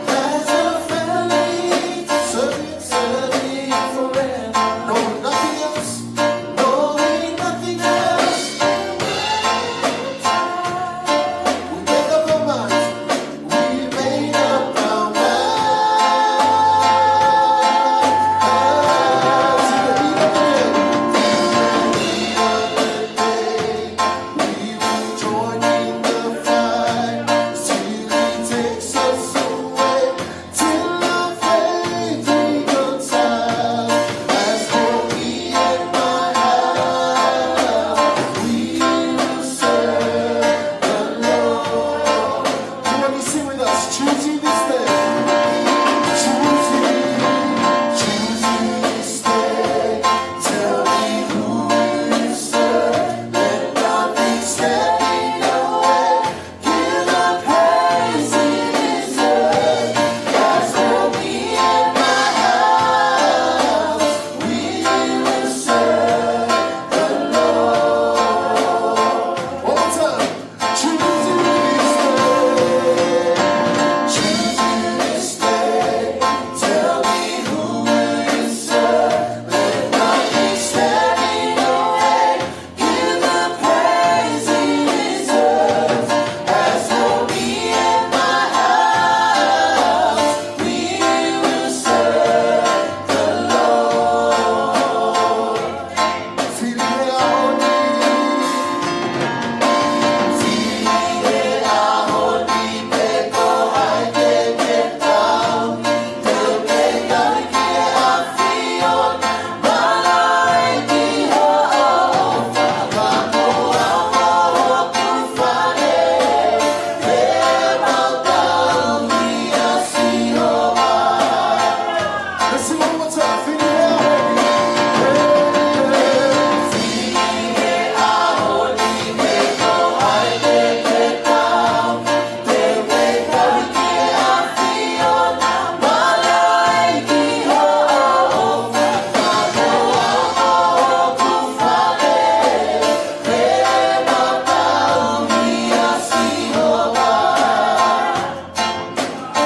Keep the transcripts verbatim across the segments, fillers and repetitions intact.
As a family, serving, serving forever. No, nothing else. No, nothing else. We make up our minds. We made up our minds. Till the end of the day. Till the end of the day. We will join in the fight. Till he takes us away. Till our faith becomes ours. As for me and my house, we will serve the Lord. Come on, you sing with us. Choosing this day. Choosing, choosing this day. Tell me who you serve. Let nothing stand in your way. Give the praise he deserves. As for me and my house, we will serve the Lord. One more time. Choosing this day. Choosing this day. Tell me who you serve. Let nothing stand in your way. Give the praise he deserves. As for me and my house, we will serve the Lord. Fili he ʻaho ni. Fili he ʻaho ni pe ko hai te ke tau. Te ke tau ki he ʻAfiona. Let's sing one more time.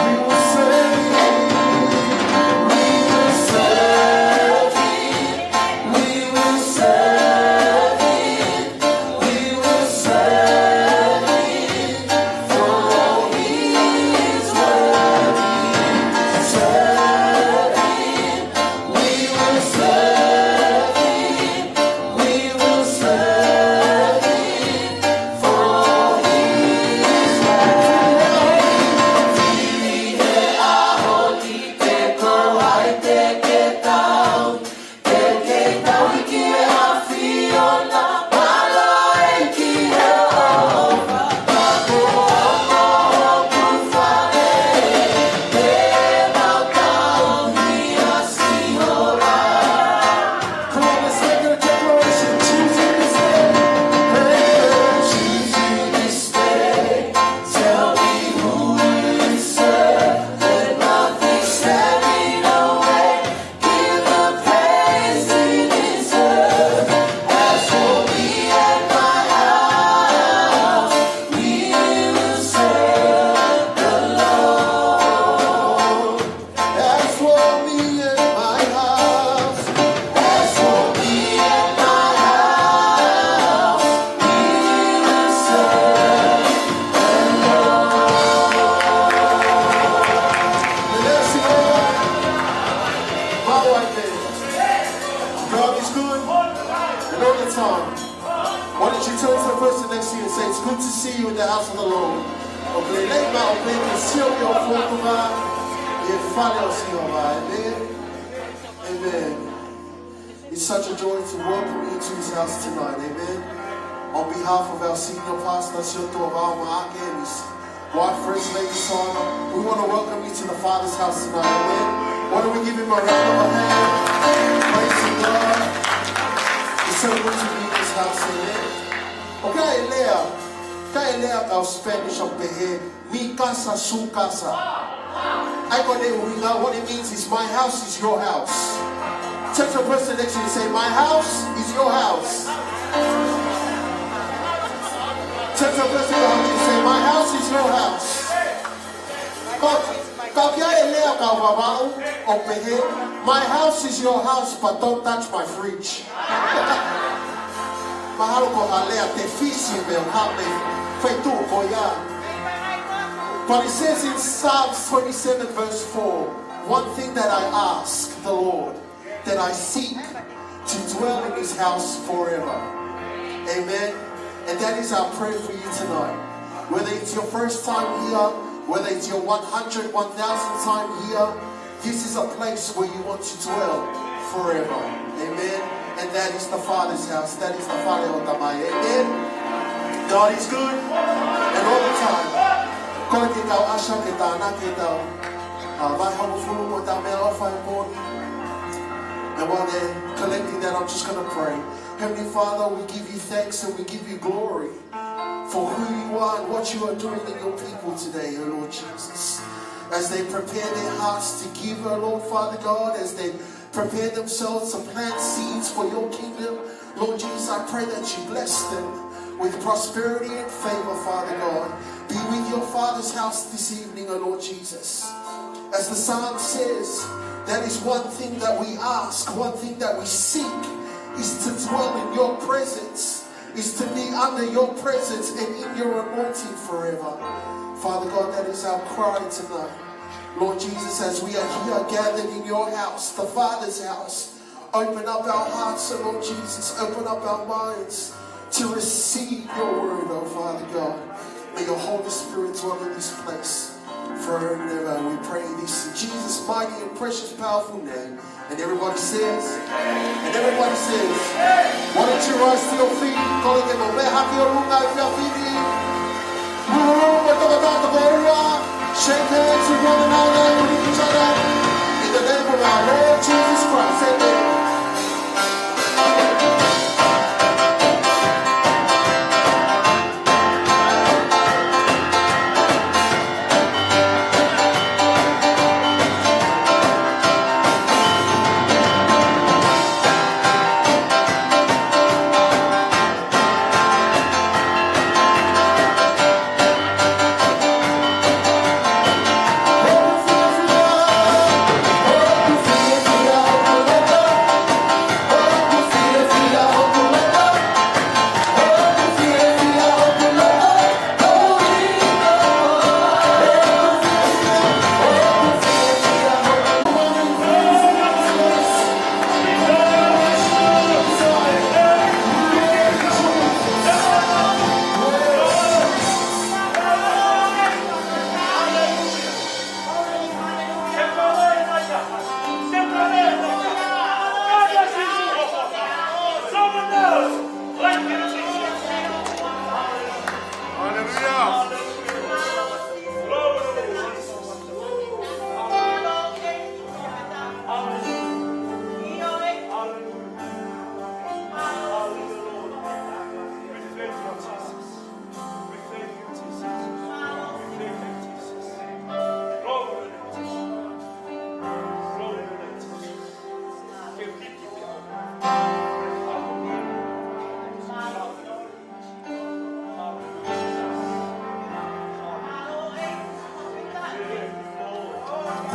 We will serve him. We will serve him. We will serve him. We will serve him. For he is worthy. Serve him. We will serve him. We will serve him. For he is worthy. Fili he ʻaho ni pe ko hai te ke tau. Te ke tau ki he ʻAfiona. Mālō e ki he ʻOtua. Ko au mo hoku fale. Te mau tauhi ʻa Sihova. Come on, let's make it a declaration. Choosing this day. Hey, choosing this day. Tell me who you serve. Let nothing stand in your way. Give the praise he deserves. As for me and my house, we will serve the Lord. As for me and my house, as for me and my house, we will serve the Lord. Bless you, Lord. Power there. God is good. And all the time. Why don't you turn to the person next to you and say, "It's good to see you in the house of the Lord." ʻOku lelei maʻu pē ke sio ki ho fofonga ʻi he fale ʻo Sihova. Amen. Amen. It's such a joy to welcome you to his house tonight. Amen. On behalf of our senior pastor, Siaosi Vao Maʻake, and his wife, First Lady Sona, we want to welcome you to the Father's house tonight. Amen. Why don't we give him a round of applause? Praise the Lord. It's so good to be in his house. Amen. ʻOku ʻi ai e lea, ʻi ai e lea ʻa e kau Spanish ʻoku pehē, "Mi casa, su casa." ʻA ia ko e ʻuhinga, what it means is, "My house is your house." Turn to the person next to you and say, "My house is your house." Turn to the person behind you and say, "My house is your house." Ka ʻoku ʻi ai e lea kau Vavaʻu ʻoku pehē, "My house is your house, but don't touch my fridge." Mahalo ko ha lea tefisi pe ʻoku haʻu mei he feituʻu ko ia. But it says in Psalms twenty-seven verse four, "One thing that I ask the Lord, that I seek to dwell in his house forever." Amen. And that is our prayer for you tonight. Whether it's your first time here, whether it's your one hundred, one thousand time here, this is a place where you want to dwell forever. Amen. And that is the Father's house. That is the Fale ʻo e Tamai. Amen. God is good. And all the time. Kole ke tau ʻasi ke tānaki ʻetau, uh, vahe hongofulu mo ʻetau meʻaʻofa he pō ni. And while they're collecting that, I'm just gonna pray. Heavenly Father, we give you thanks and we give you glory for who you are and what you are doing in your people today, O Lord Jesus. As they prepare their hearts to give, O Lord Father God, as they prepare themselves to plant seeds for your kingdom, Lord Jesus, I pray that you bless them with prosperity and favor, Father God. Be with your Father's house this evening, O Lord Jesus. As the psalm says, that is one thing that we ask, one thing that we seek, is to dwell in your presence, is to be under your presence and in your anointing forever. Father God, that is our cry tonight. Lord Jesus, as we are here gathered in your house, the Father's house, open up our hearts, O Lord Jesus, open up our minds to receive your word, O Father God. May your Holy Spirit dwell in this place forever and ever. We pray this in Jesus' mighty and precious, powerful name. And everybody says, and everybody says, why don't you rise to your feet? Kole ke mou meʻa hake ʻo lunga he efiafi ni. Mou tokotaha toko ua. Shake hands with one another, greet each other. In the name of our Lord Jesus Christ, amen.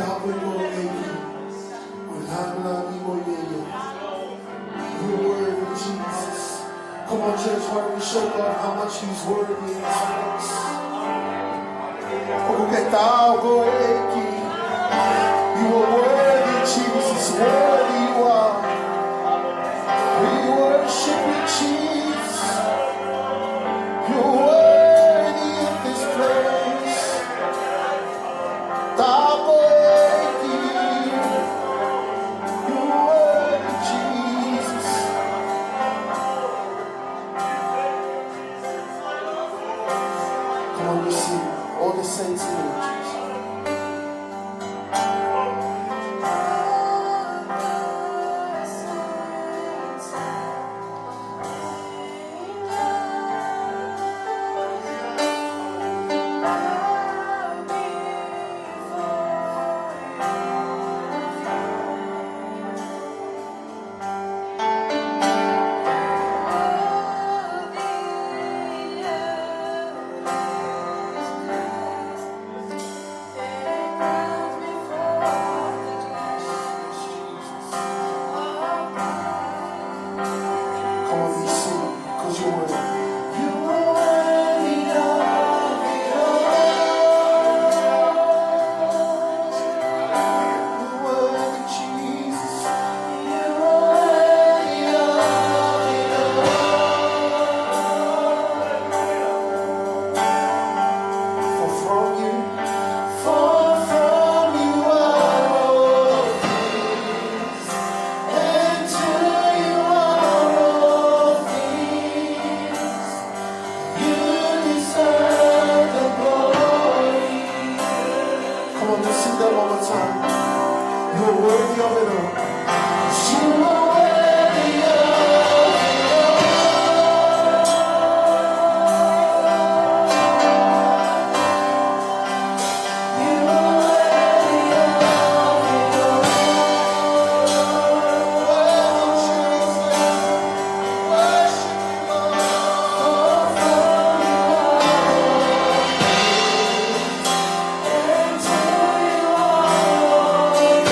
Tāpuekina koe ʻEiki. Mo e lāngilangi mo e ʻeiki. You're worthy, Jesus. Come on, church, why don't we show God how much he's worthy in this place? ʻOku ke taau koe ʻEiki. You are worthy, Jesus. Worthy you are. We worship you, Jesus. You're worthy in this place. Tapu ʻEiki. You're worthy, Jesus. Come on, you sing. All the saints in the church. Sing that one more time. You're worthy of it all. You are worthy of it all. You are worthy of it all. Worship, worship you, Lord. For from you are all things, and to you are all things.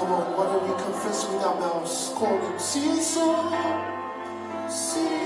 Why don't we confess with our mouths, calling, "Sisu, Sisu."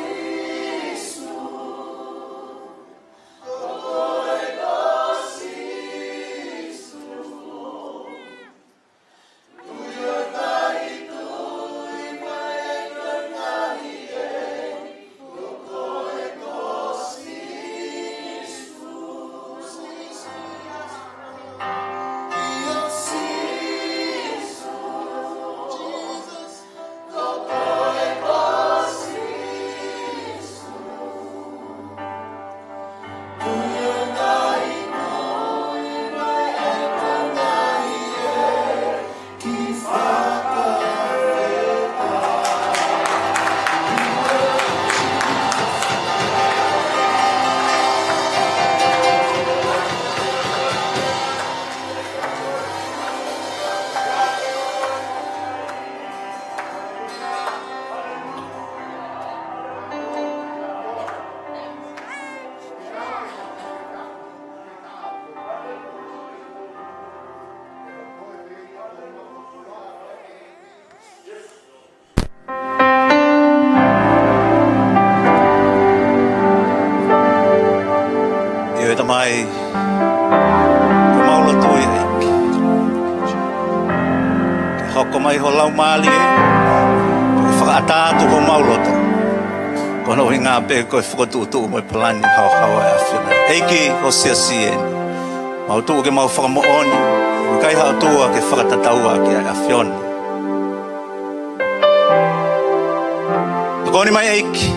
ʻIo, ʻe Tamai, ko ʻemau lotu ia, ʻEiki, ke hoko mai ho Laumālie, ke fakaʻatā atu homau loto. Ko hono ʻuhinga pē ko e fokotuʻutuʻu mo e palani haohaoa ʻa e ʻAfiona, ʻEiki, ʻo e Siasi eni. Mau tuʻu ke mau fakamoʻoni, ʻoku ʻikai ha ʻOtua ke fakatatau ki ai ʻa e ʻAfiona. Tokoni mai, ʻEiki.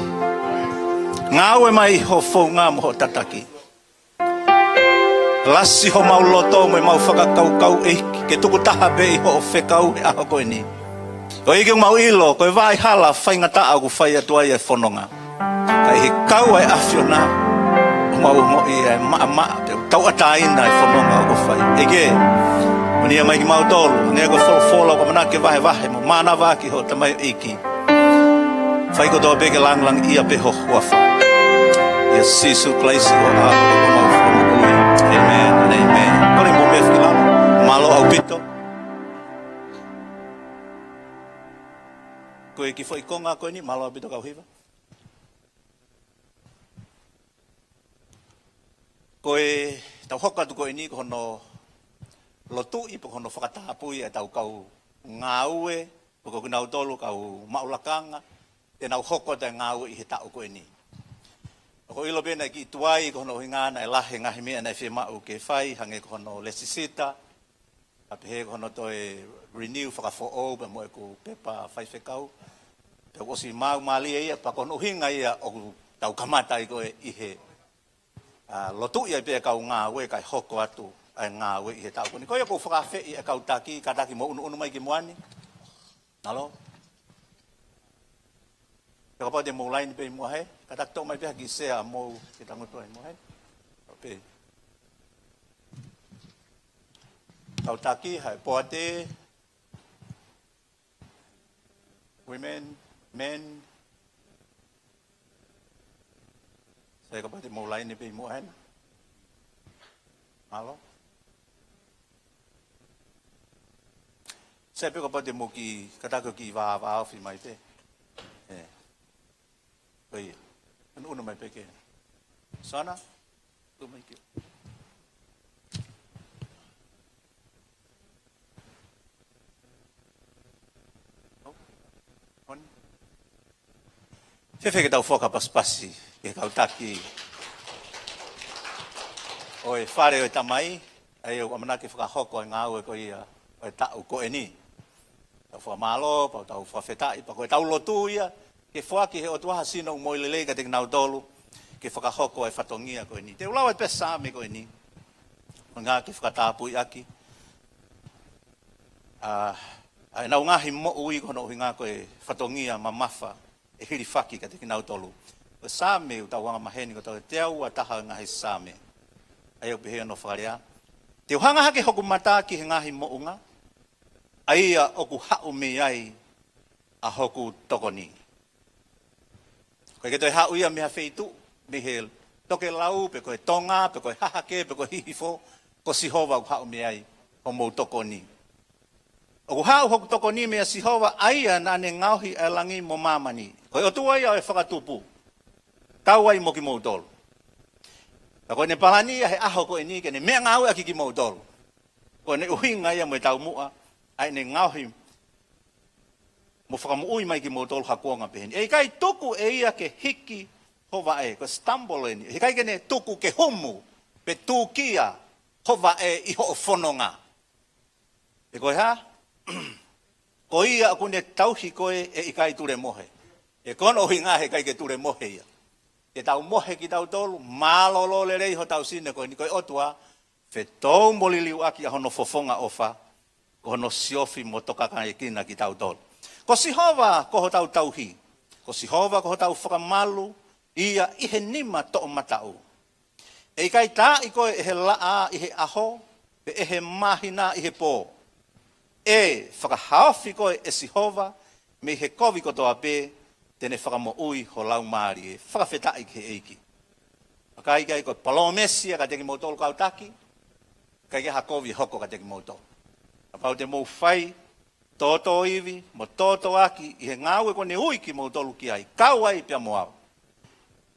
Ngāue mai hoʻo founga mo hoʻo tataki. Lasi homau loto mo ʻemau fakakaukau, ʻEiki, ke tukutaha pē ʻi hoʻo fekau he ʻaho ko eni. ʻEiki, ʻoku mau ʻilo, ko e vaʻa hala faingataʻa ʻoku fai atu ai e fononga. Ka ʻi he kau ʻa e ʻAfiona, ʻoku mau ongoʻi ʻa e maʻamaʻa pea tauʻatāina e fononga ʻoku fai. ʻEiki, moʻoni ia mai kimautolu, hangē ko e folofola ʻoku ʻamanaki ke vahevahe mo mānava ʻaki hoʻo tamaioʻeiki. Fai kotoa pē ke langilangiʻia pē ho huafa. ʻIa Sīsū Kalaisi ko homau Fakamoʻui. ʻĒmeni, ʻēmeni. Kole mo mea fiki lalo. Mālō ʻaupito. Ko e kiʻi foʻi konga ko eni, mālō ʻaupito kau hiva. Ko ʻetau hoko atu ko eni ko hono lotuʻi pe ko hono fakatapui ʻetau kau ngāue, pe ko kinautolu kau maʻu lakanga, te nau hoko atu e ngāue ʻi he taʻu ko eni. ʻOku ou ʻilo pē naʻe kiʻi tuai ko hono ʻuhinga naʻe lahi e ngaahi meʻa naʻe fiemaʻu ke fai, hangē ko hono lēsisita, ka pehē ko hono toe renew, fakafoʻou pē mo ʻeku pepa faifekau. Pea kuo ʻosi maau mālie ia, pea ko hono ʻuhinga ia ʻoku tau kamata ai ko ē ʻi he, ʻa, lotuʻi ai pē e kau ngāue kae hoko atu ʻa e ngāue ʻi he taʻu ko eni. Ko ia ʻoku ou fakaafeʻi e kau taki, kātaki mou ʻunuʻunu mai ki muʻa ni. Mālō. Pea kapau te mou laine pē ʻi muʻa hē, kātaki toʻo mai pē ha kiʻi sea ʻa mou ke tangutu ai ʻi muʻa hē. Pē. Kau taki, hai poate. Women, men. Sai, kapau te mou laine pē ʻi muʻa hē. Mālō. Sai, pea kapau te mou kiʻi, kātaki ʻo kiʻi vāvāofi mai pē. ʻE. Ko ia. ʻUnuʻunu mai pē ke. Sana? Tuʻu mai ki. ʻO? ʻOni? Fēfē ke tau fakapasipasi ki he kau taki ʻo e Fale ʻo e Tamai, ʻa ia ʻoku ʻamanaki ke fakahoko e ngāue ko ia ʻo e taʻu ko eni. Tau fakamālō, pea tau fakafetaʻi, pea ko ʻetau lotu ia, ke foaki ʻe he ʻOtua ha sino ʻoku moʻui lelei kiate kinautolu, ke fakahoko e fatongia ko eni. Te u lau atu pē e Saame ko eni, ʻuhinga ke fakatapui ʻaki ʻa, ʻa ʻenau ngaahi moʻui ko hono ʻuhinga ko e fatongia mamafa ʻe hilifaki kiate kinautolu. Ko e Saame ʻoku tau angamaheni ko e teau ua taha ʻo e ngaahi Saame. ʻA ia ʻoku pehē hono fakalea: Te u hanga hake hoku mata ki he ngaahi moʻunga, ʻa ia ʻoku haʻu mei ai ʻa hoku tokoni. ʻOku ʻikai ke toe haʻu ia mei ha feituʻu, mei he tokelau, pe ko e tonga, pe ko e hahake, pe ko e hihifo, ko Sihova ʻoku haʻu mei ai homou tokoni. ʻOku haʻu hoku tokoni meia Sihova, ʻa ia naʻa ne ngaohi ʻa e langi mo māmani. Ko e ʻOtua ia ʻo e fakatupu. Kau ai mo kimoutolu. Ka ko ʻene palani ia he ʻaho ko eni ke ne meʻangāueʻaki kimoutolu. Ko ʻene ʻuhinga ia mo e taumuʻa, ʻa ʻene ngaohi mo fakamoʻui mai kimoutolu ha kuonga peheni. ʻE ʻikai tuku ʻe ia ke hiki ho vaʻe, ko e stumble eni. ʻE ʻikai ke ne tuku ke humu, pe tūkia ho vaʻe ʻi hoʻo fononga. He ko e hā? Ko ia ʻoku ne tauhi koe ʻe ʻikai tulemohe. He ko hono ʻuhinga he ʻikai ke tulemohe ia. Ke tau mohe kitautolu, mālōlō lelei hotau sino ko eni, ko e ʻOtua, fetōʻaki mo liliuʻaki ʻa hono fofonga ʻofa, ko hono siofi mo tokanga kina kitautolu. Ko Sihova ko hotau tauhi, ko Sihova ko hotau fakamalu, ia ʻi he nima toʻomataʻu. ʻE ʻikai taaʻi koe ʻe he laʻā ʻi he ʻaho, pe ʻe he māhina ʻi he pō. ʻE fakahaofi koe ʻe Sihova mei he kovi kotoa pē, te ne fakamoʻui ho laumālie. Fakafetaʻi ki he ʻEiki. Vakai ki ai, ko e palōmesi ia kiate kimoutolu kau taki, ʻikai ke ha kovi ʻe hoko kiate kimoutolu. Kapau te mou fai tōtōivi mo tōtōaki ʻi he ngāue kuo ne ui kimoutolu ki ai, kau ai pea mo au,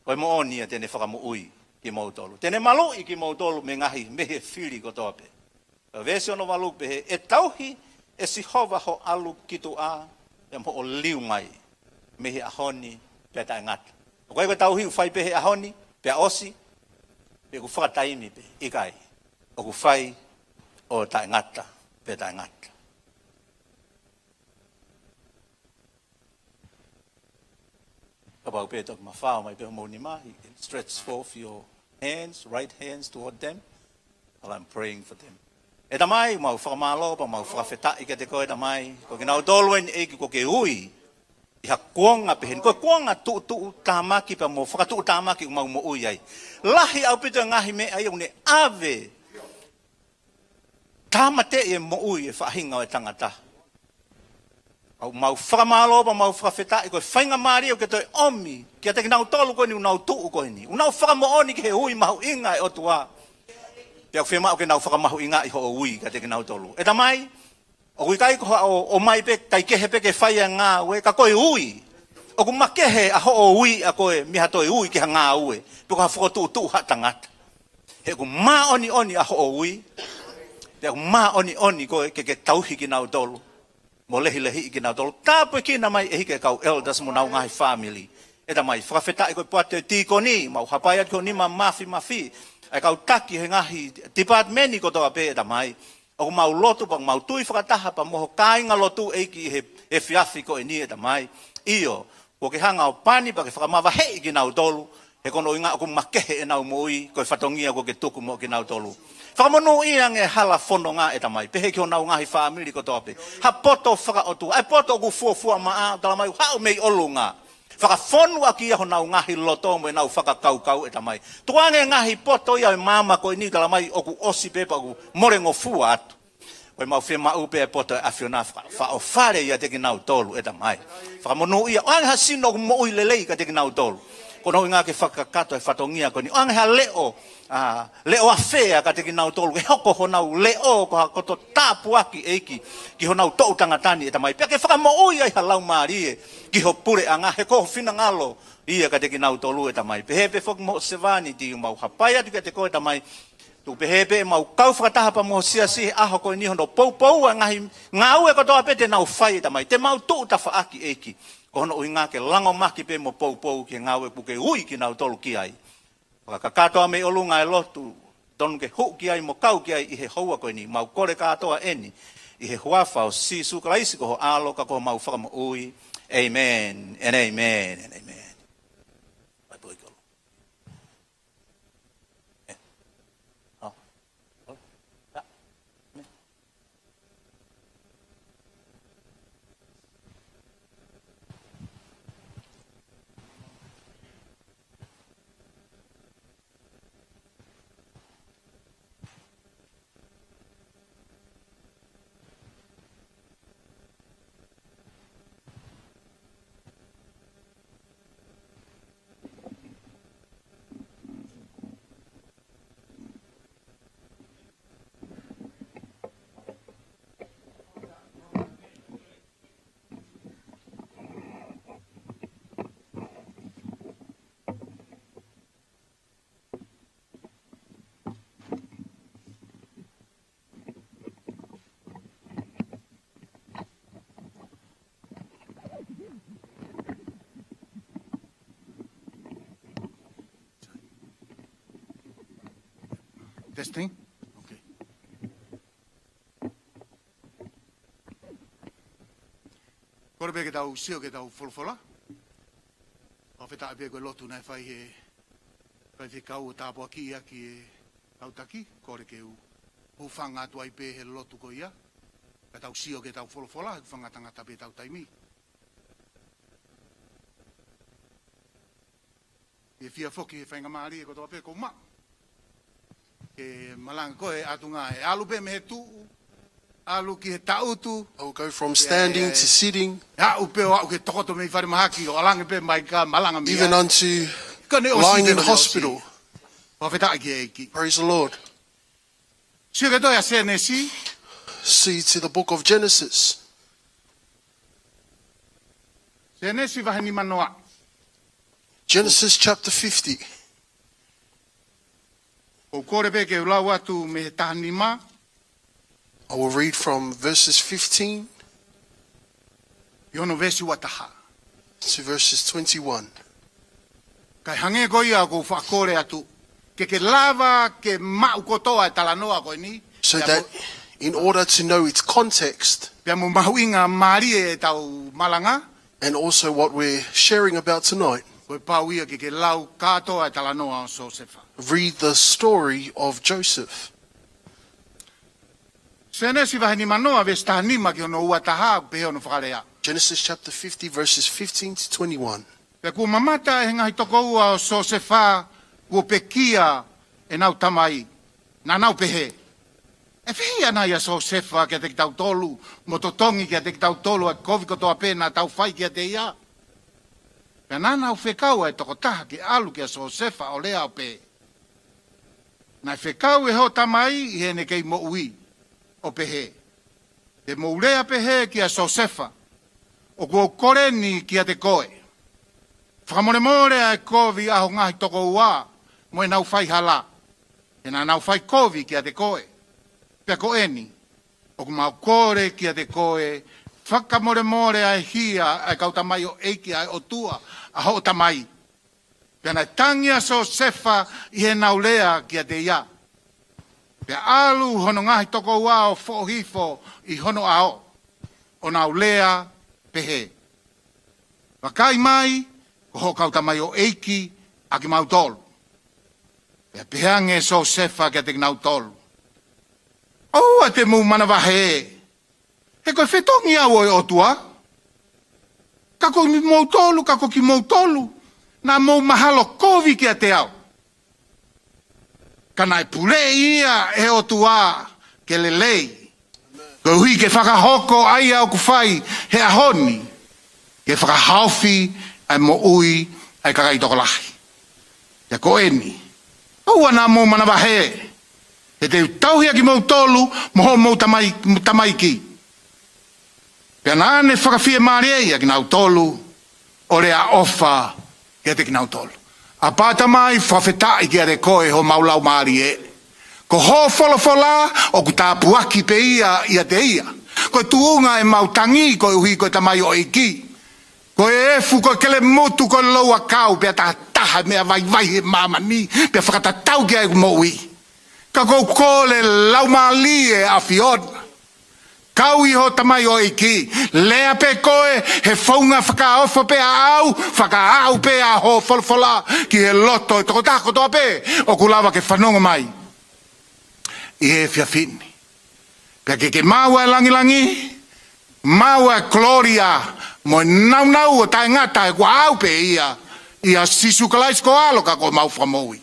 ko e moʻoni ia te ne fakamoʻui kimoutolu. Te ne maluʻi kimoutolu mei he ngaahi, mei he fili kotoa pē. Ko e veesi ono valu pehē, ʻe tauhi ʻe Sihova ho ʻalu ki tuʻa, pea mo hoʻo liu mai, mei he ʻaho ni pea taʻengata. ʻOku ʻikai ko e tauhi ʻoku fai pē he ʻaho ni pea ʻosi, pe ʻoku fakataimi pē, ʻikai. ʻOku fai ʻo taʻengata pea taʻengata. Kapau pē toki mafao mai pē homou nima, you can stretch forth your hands, right hands toward them, while I'm praying for them. ʻE Tamai, mau fakamālō pea mau fakafetaʻi kiate koe, ʻe Tamai, ko kinautolu eni, ʻEiki, kuo ke ui ʻi ha kuonga peheni, ko e kuonga tuʻutuʻutāmaki pea mo fakatuʻutāmaki ʻoku mau moʻui ai. Lahi ʻaupito e ngaahi meʻa ia ʻoku ne ʻave tāmateʻi e moʻui e faʻahinga ʻo e tangata. ʻOku mau fakamālō pea mau fakafetaʻi ko e faingamālie ʻoku ke toe ʻomi kiate kinautolu ko eni ʻoku nau tuʻu ko eni, ʻoku nau fakamoʻoni ki he ui mahuʻinga ʻa e ʻOtua. Pea ʻoku fiemaʻu ke nau fakamahuʻingaʻi hoʻo ui kiate kinautolu, ʻe Tamai. ʻOku ʻikai ko haʻo ʻomai pē, kaikehe pē ke fai ʻa e ngāue, ka ko e ui. ʻOku makehe ʻa hoʻo ui ʻa koe mei ha toe ui ki ha ngāue, pe ko ha fokotuʻutuʻu ha tangata. He ʻoku māʻoniʻoni ʻa hoʻo ui, pea ʻoku māʻoniʻoni koe ke ke tauhi kinautolu mo lehilehiʻi kinautolu. Tāpuekina mai, ʻEiki, e kau elders mo honau ngaahi fāmili, ʻe Tamai. Fakafetaʻi ko e poate tīkoni, mau hapai atu ki ho nima mafimafi ʻa e kau taki he ngaahi department kotoa pē, ʻe Tamai. ʻOku mau lotu pea mau tui fakataha pea mo ho kāingalotu, ʻEiki, he, he efiafi ko eni, ʻe Tamai. ʻIo, kuo ke hanga ʻo pani pea ke fakamavaheʻi kinautolu, he ko hono ʻuhinga ʻoku makehe ʻenau moʻui, ko e fatongia kuo ke tuku maʻa kinautolu. Fakamonūʻia ange e hala fononga, ʻe Tamai, pehē ki honau ngaahi fāmili kotoa pē. Ha poto fakaʻotua, ʻa e poto ʻoku fuofua maʻa, talamai ʻoku haʻu mei ʻolunga. Fakafonu ʻaki ia honau ngaahi loto mo ʻenau fakakaukau, ʻe Tamai. Tuku ange e ngaahi poto ia ʻo e maama ko eni, talamai ʻoku ʻosi pē pea ʻoku molengofua atu. Ko e mau fiemaʻu pē e poto ʻa e ʻAfiona faka-, fakaʻofale ʻiate kinautolu, ʻe Tamai. Fakamonūʻia, ʻoange ha sino ʻoku moʻui lelei kiate kinautolu. Ko hono ʻuhinga ke fakakakato e fatongia ko eni. ʻOange ha leʻo, ʻa, leʻo afea kiate kinautolu. Ke hoko honau leʻo ko ha koto tāpuaki, ʻEiki, ki honau toʻu tangata ni, ʻe Tamai. Pea ke fakamoʻui ai ha laumālie ki ho puleʻanga, he ko ho finangalo ia kiate kinautolu, ʻe Tamai. Pehē pē foki mo ho sevāniti, ʻoku mau hapai atu kiate koe, ʻe Tamai. Tuku pehē pē ʻemau kau fakataha pea mo ho siasi he ʻaho ko eni hono poupou ʻa e ngaahi ngāue kotoa pē te nau fai, ʻe Tamai. Te mau tuʻu tafaʻaki, ʻEiki, ko hono ʻuhinga ke langomaki pē mo poupou ki he ngāue kuo ke ui kinautolu ki ai. Fakakakato ā mei ʻolunga e lotu, tonu ke hū ki ai mo kau ki ai ʻi he houa ko eni. Mau kole kātoa eni ʻi he huafa ʻo Sīsū Kalaisi ko ho ʻAlo ka ko homau Fakamoʻui. Amen and amen and amen. Testing. Okay. Kole pē ke tau sio ki heʻetau folofola. Fakafetaʻi pē ko e lotu naʻe fai ʻe he faifekau ʻo tāpuakiʻi ʻaki e kau taki, kole ke u hūfanga atu ai pē he lotu ko ia. Ka tau sio ki heʻetau folofola, he ʻoku fakangatangata pē ʻetau taimi. Ke fie foki he faingamālie kotoa pē kuo maʻu. Ke malanga ko e ʻatunga ʻe ʻalu pē mei he tuʻu, ʻalu ki he taʻutu. I will go from standing to sitting, ʻe aʻu pē ʻo aʻu ki he tokoto mei falemahaki ʻo ʻalu ange pē mai ka malanga mei ai. Even unto lying in hospital. Ka ne ʻosi pē hosi. Fakafetaʻi ki he ʻEiki. Praise the Lord. Sio ki he tohi ʻa Sēnesi. See to the book of Genesis. Sēnesi vahe nimanoa. Genesis chapter fifty. ʻOku ou kole pē ke u lau atu mei he taha nima. I will read from verses fifteen ʻi hono veesi ua taha. To verses twenty-one. Kae hangē ko ia ʻoku ou faʻa kole atu, ke ke lava ke maʻu kotoa e talanoa ko eni. So that in order to know its context, pea mo mahuʻingamālie ʻetau malanga, and also what we're sharing about tonight, ko e pau ia ke ke lau kātoa e talanoa ʻo Siosefa. Read the story of Joseph. Sēnesi vahe nimanoa veesi taha nima ki hono ua taha, ʻoku pehē hono fakalea. Genesis chapter fifty, verses fifteen to twenty-one. Pea kuo mamata ʻe he ngaahi tokoua ʻo Siosefa kuo pekia ʻenau tamai, naʻa nau pehē, ʻE fehiʻa nai ʻa Siosefa kiate kitautolu, mo totongi kiate kitautolu ʻa e kovi kotoa pē naʻa tau fai kiate ia? Pea naʻa nau fekau ʻa e tokotaha ke ʻalu kia Siosefa ʻo lea ʻo pehē, Naʻe fekau ʻe hoʻo tamai ʻi heʻene kei moʻui, ʻo pehē, Te mou lea pehē kia Siosefa, ʻOku ou kole ni kiate koe, fakamolemole ʻa e kovi ʻa ho ngaahi tokoua mo ʻenau faihala, he naʻa nau fai kovi kiate koe. Pea ko eni, ʻoku mau kole kiate koe, fakamolemole ʻa e hia ʻa e kau tamaioʻeiki ʻa e ʻOtua ʻa hoʻo tamai. Pea naʻe tangi ʻa Siosefa ʻi heʻenau lea kiate ia. Pea ʻalu hono ngaahi tokoua ʻo foʻohifo ʻi hono ʻao, ʻo nau lea pehē, Vakai mai, ko hoʻo kau tamaioʻeiki ʻa kimautolu. Pea pehē ange ʻe Siosefa kiate kinautolu, ʻOua te mou manavahē, he ko e fetongi au ʻo e ʻOtua. Ka ko kimoutolu, ka ko kimoutolu naʻa mou mahalo kovi kiate au, ka naʻe puleʻi ia ʻe he ʻOtua ke lelei, koeʻuhi ke fakahoko ʻa ia ʻoku fai he ʻaho ni, ke fakahaofi ʻa e moʻui ʻa e kakai tokolahi. Pea ko eni, ʻoua naʻa mou manavahē, he te u tauhi ʻa kimoutolu mo hoʻomou tamai-, tamaiki. Pea naʻa ne fakafiemālieʻi ʻa kinautolu, ʻo lea ʻofa kiate kinautolu. ʻApā Tamai, fakafetaʻi kiate koe ʻi homau laumālie. Ko hoʻo folofola ʻoku tāpuaki pē ia ʻiate ia. Ko e tuʻunga ʻemau tangi koeʻuhi ko e tamaioʻeiki. Ko e efu, ko e kelemutu, ko e louakau, pea taha taha e meʻa vaivai he māmani, pea fakatatau ki ai ʻeku moʻui. Ka ʻoku ou kole Laumālie ʻa e ʻAfiona, kau ʻi hoʻo tamaioʻeiki, lea pē koe, he founga fakaofo pē ʻaʻau, fakaʻau pē ʻa hoʻo folofola ki he loto ʻo e tokotaha kotoa pē ʻoku lava ke fanongo mai ʻi he efiafi ni. Pea ke ke maʻu ʻa e langilangi, maʻu ʻa e kolōlia, mo e nāunau ʻo taʻengata, he kuo ʻaʻau pē ia, ʻia Sīsū Kalaisi ko ho ʻAlo ka ko homau Fakamoʻui.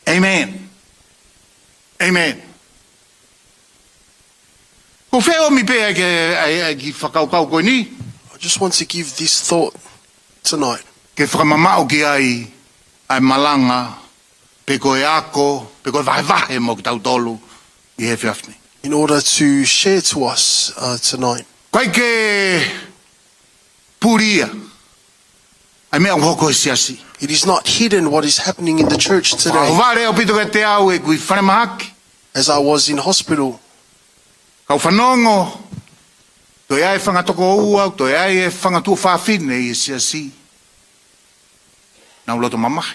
ʻĒmeni. ʻĒmeni. ʻOku ou fie ʻomi pē ʻa e, ʻa e, ʻa e kiʻi fakakaukau ko eni. I just want to give this thought tonight. Ke fakamamaʻo ki ai ʻa e malanga, pe ko e ako, pe ko e vahevahe mo kitautolu ʻi he efiafi ni. In order to share to us, uh, tonight. ʻOku ʻikai ke puli ia ʻa e meʻa ʻoku hoko he siasi. It is not hidden what is happening in the church today. ʻOku ou vale ʻaupito kiate au ʻi heʻeku falemahaki. As I was in hospital. Kau fanongo, toe ʻi ai e fanga tokoua, toe ʻi ai e fanga tuofāfine ʻi he siasi naʻa nau loto mamahi.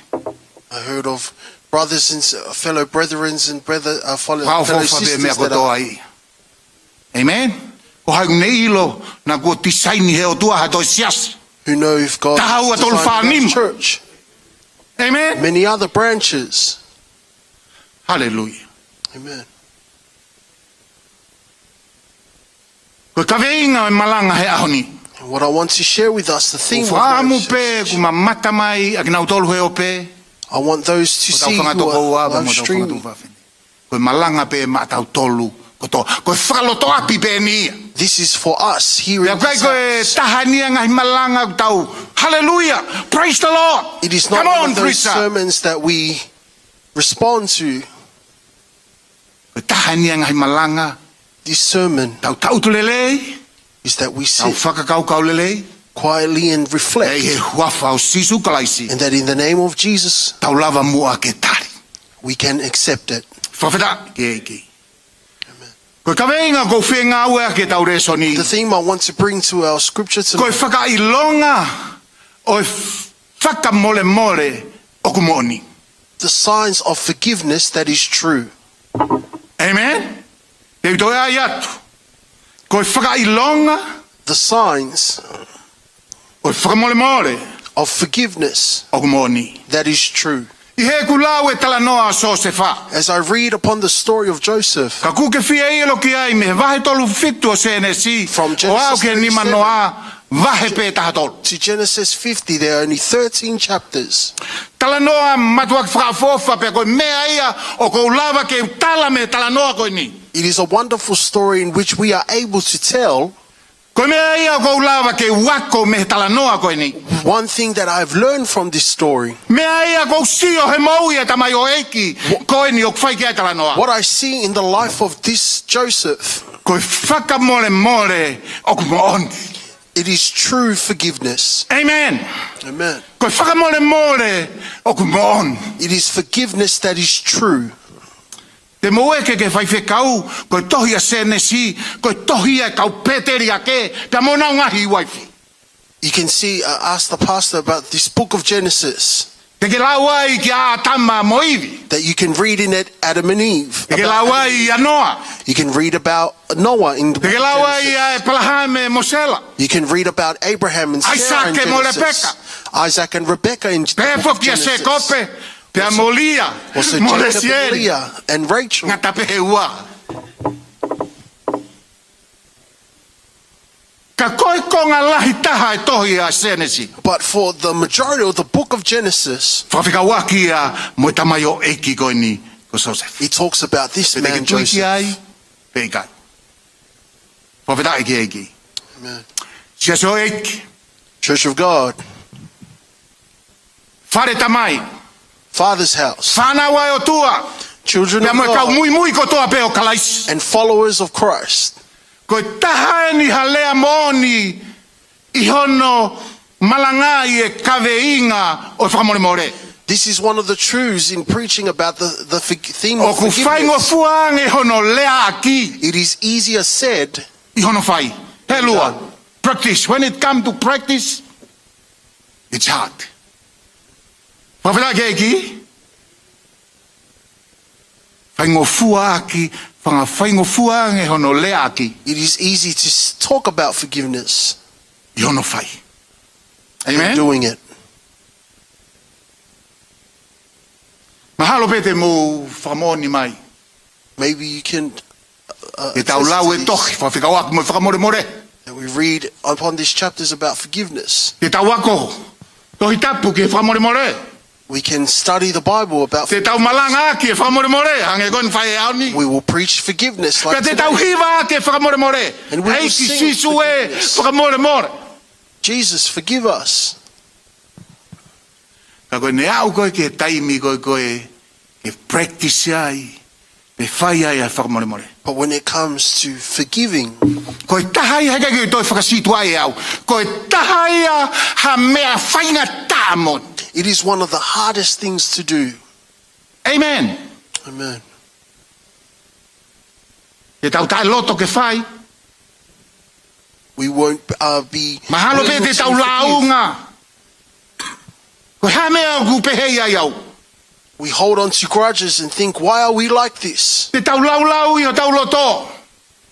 I heard of brothers and s-, fellow brethrens and brother, uh, fellow, Ka ʻofa fellow ʻofa pē sisters meʻa that kotoa are ʻi. Amen. Ko hai ʻoku ne ʻilo naʻa kuo tisaini he ʻOtua ha toe siasi. Who know if God Taha ua tolu designed fā that nima. Church. Amen. Many other branches. Hallelujah. Amen. Ko e kaveinga ʻo e malanga he ʻaho ni. And what I want to share with us, the theme of Fakaʻamu my pē message, kuo mamata mai ʻa kinautolu he ope. I want those to Ko tau see who fanga are tokoua, live mo tau fanga streaming. Tokoua fē. Ko e malanga pē maʻatautolu kotoa. Ko e fakalotoʻapi pē eni ia. This is for us here in this house. Pea ʻikai ko e taha eni ia e ngaahi malanga ʻoku tau, hallelujah, praise the Lord. Come on, preacher. It is not one of those sermons that we respond to. Ko e taha eni ia e ngaahi malanga This sermon tau tangutu lelei, is that we tau sit fakakaukau lelei, quietly and reflect, ʻi he huafa ʻo Sīsū Kalaisi, and that in the name of Jesus, tau lava muʻa ke tali. We can accept it. Fakafetaʻi ki he ʻEiki. Amen. Ko e kaveinga ʻoku ou fie ngāueʻaki ʻetau lēsoni, The theme I want to bring to our scripture tonight, ko e fakaʻilonga ʻo e fakamolemole ʻoku moʻoni. The signs of forgiveness that is true. Amen. Te u toe ʻai atu. Ko e fakaʻilonga The signs ʻo e fakamolemole of forgiveness ʻoku moʻoni. That is true. ʻI heʻeku lau e talanoa ʻo Siosefa. As I read upon the story of Joseph, Ka ʻoku ke fie ʻilo ki ai mei he vahe tolu fitu ʻo Sēnesi, from Genesis ʻo aʻu ki he nima thirty-seven Noa, vahe pē taha tolu. To Genesis fifty, there are only thirteen chapters. Talanoa mātuʻaki fakaʻofoʻofa pea ko e meʻa ia ʻoku ou lava ke u tala mei he talanoa ko eni. It is a wonderful story in which we are able to tell. Ko e meʻa ia ʻoku ou lava ke u ako mei he talanoa ko eni. One thing that I've learned from this story. Meʻa ia ʻoku ou sio he moʻui ʻa e tamaioʻeiki ko eni ʻoku fai ki ai e talanoa. What I see in the life of this Joseph. Ko e fakamolemole ʻoku moʻoni. It is true forgiveness. Amen. Amen. Ko e fakamolemole ʻoku moʻoni. It is forgiveness that is true. Te mou ʻeke ki he faifekau, ko e tohi ʻa Sēnesi, ko e tohi ʻa e kau pēteliake, pea mo honau ngaahi uaifi. You can see, uh, ask the pastor about this book of Genesis. Te ke lau ai kia ʻĀtama mo ʻIvi. That you can read in it Adam and Eve. Te ke lau ai kia Noa. You can read about Noah in the book of Genesis. Te ke lau ai kia ʻĒpalahame mo Sela. You can read about Abraham and Sarah in Genesis. ʻAisake mo Lepeka. Isaac and Rebekah in Genesis. Pea foki kia Sēkope, pea mo Lia, mo Lesieli. Also Jacob and Leah and Rachel. Ngata pē he ua. Ka ko e konga lahi taha e tohi ʻa Sēnesi. But for the majority of the book of Genesis, Fakafekauʻaki ia mo e tamaioʻeiki ko eni ko Siosefa. It talks about this man Joseph. Pe te ke tui ki ai, pe ʻikai. Fakafetaʻi ki he ʻEiki. Amen. Siasi ʻo e ʻEiki. Church of God. Fale tamai. Father's house. Fānau ʻa e ʻOtua. Children of God. Pea mo e kau muimui kotoa pē ʻo Kalaisi. And followers of Christ. Ko e taha eni ha lea moʻoni ʻi hono malangaʻi e kaveinga ʻo e fakamolemole. This is one of the truths in preaching about the, the fig-, theme of forgiveness. ʻOku faingofua ange hono leaʻaki. It is easier said than done. ʻI hono fai. He lua. Practice. When it come to practice, it's hard. Fakafetaʻi ki he ʻEiki. Faingofua ʻaki, fanga faingofua ange hono leaʻaki. It is easy to s-, talk about forgiveness ʻi hono fai. Amen? Than doing it. Mahalo pē te mou fakamoʻoni mai. Maybe you can, uh, attest to this. Te tau lau e tohi, fakafekauʻaki mo e fakamolemole. That we read upon these chapters about forgiveness. Te tau ako Tohi Tapu ki he fakamolemole. We can study the Bible about forgiveness. Te tau malangaʻaki e fakamolemole, hangē ko eni fai he ʻaho ni. We will preach forgiveness like today. Pea te tau hivaʻaki e fakamolemole. And we will sing forgiveness. ʻEiki Sīsū ē, fakamolemole. Jesus, forgive us. Ka ko ʻene aʻu ko ē ki he taimi ko ē ko ē ke practice ai, pe fai ai ʻa e fakamolemole. But when it comes to forgiving, Ko e taha ia, heʻikai ke toe fakasītuʻaʻi ʻe au. Ko e taha ia ha meʻa faingataʻa moʻoni. It is one of the hardest things to do. Amen. Amen. Te tau taʻeloto ke fai. We won't, uh, be willing to forgive. Mahalo pē te tau lāunga. Ko e hā e meʻa ʻoku pehē ai au? We hold on to grudges and think, "Why are we like this?" Te tau laulau ʻi hotau loto.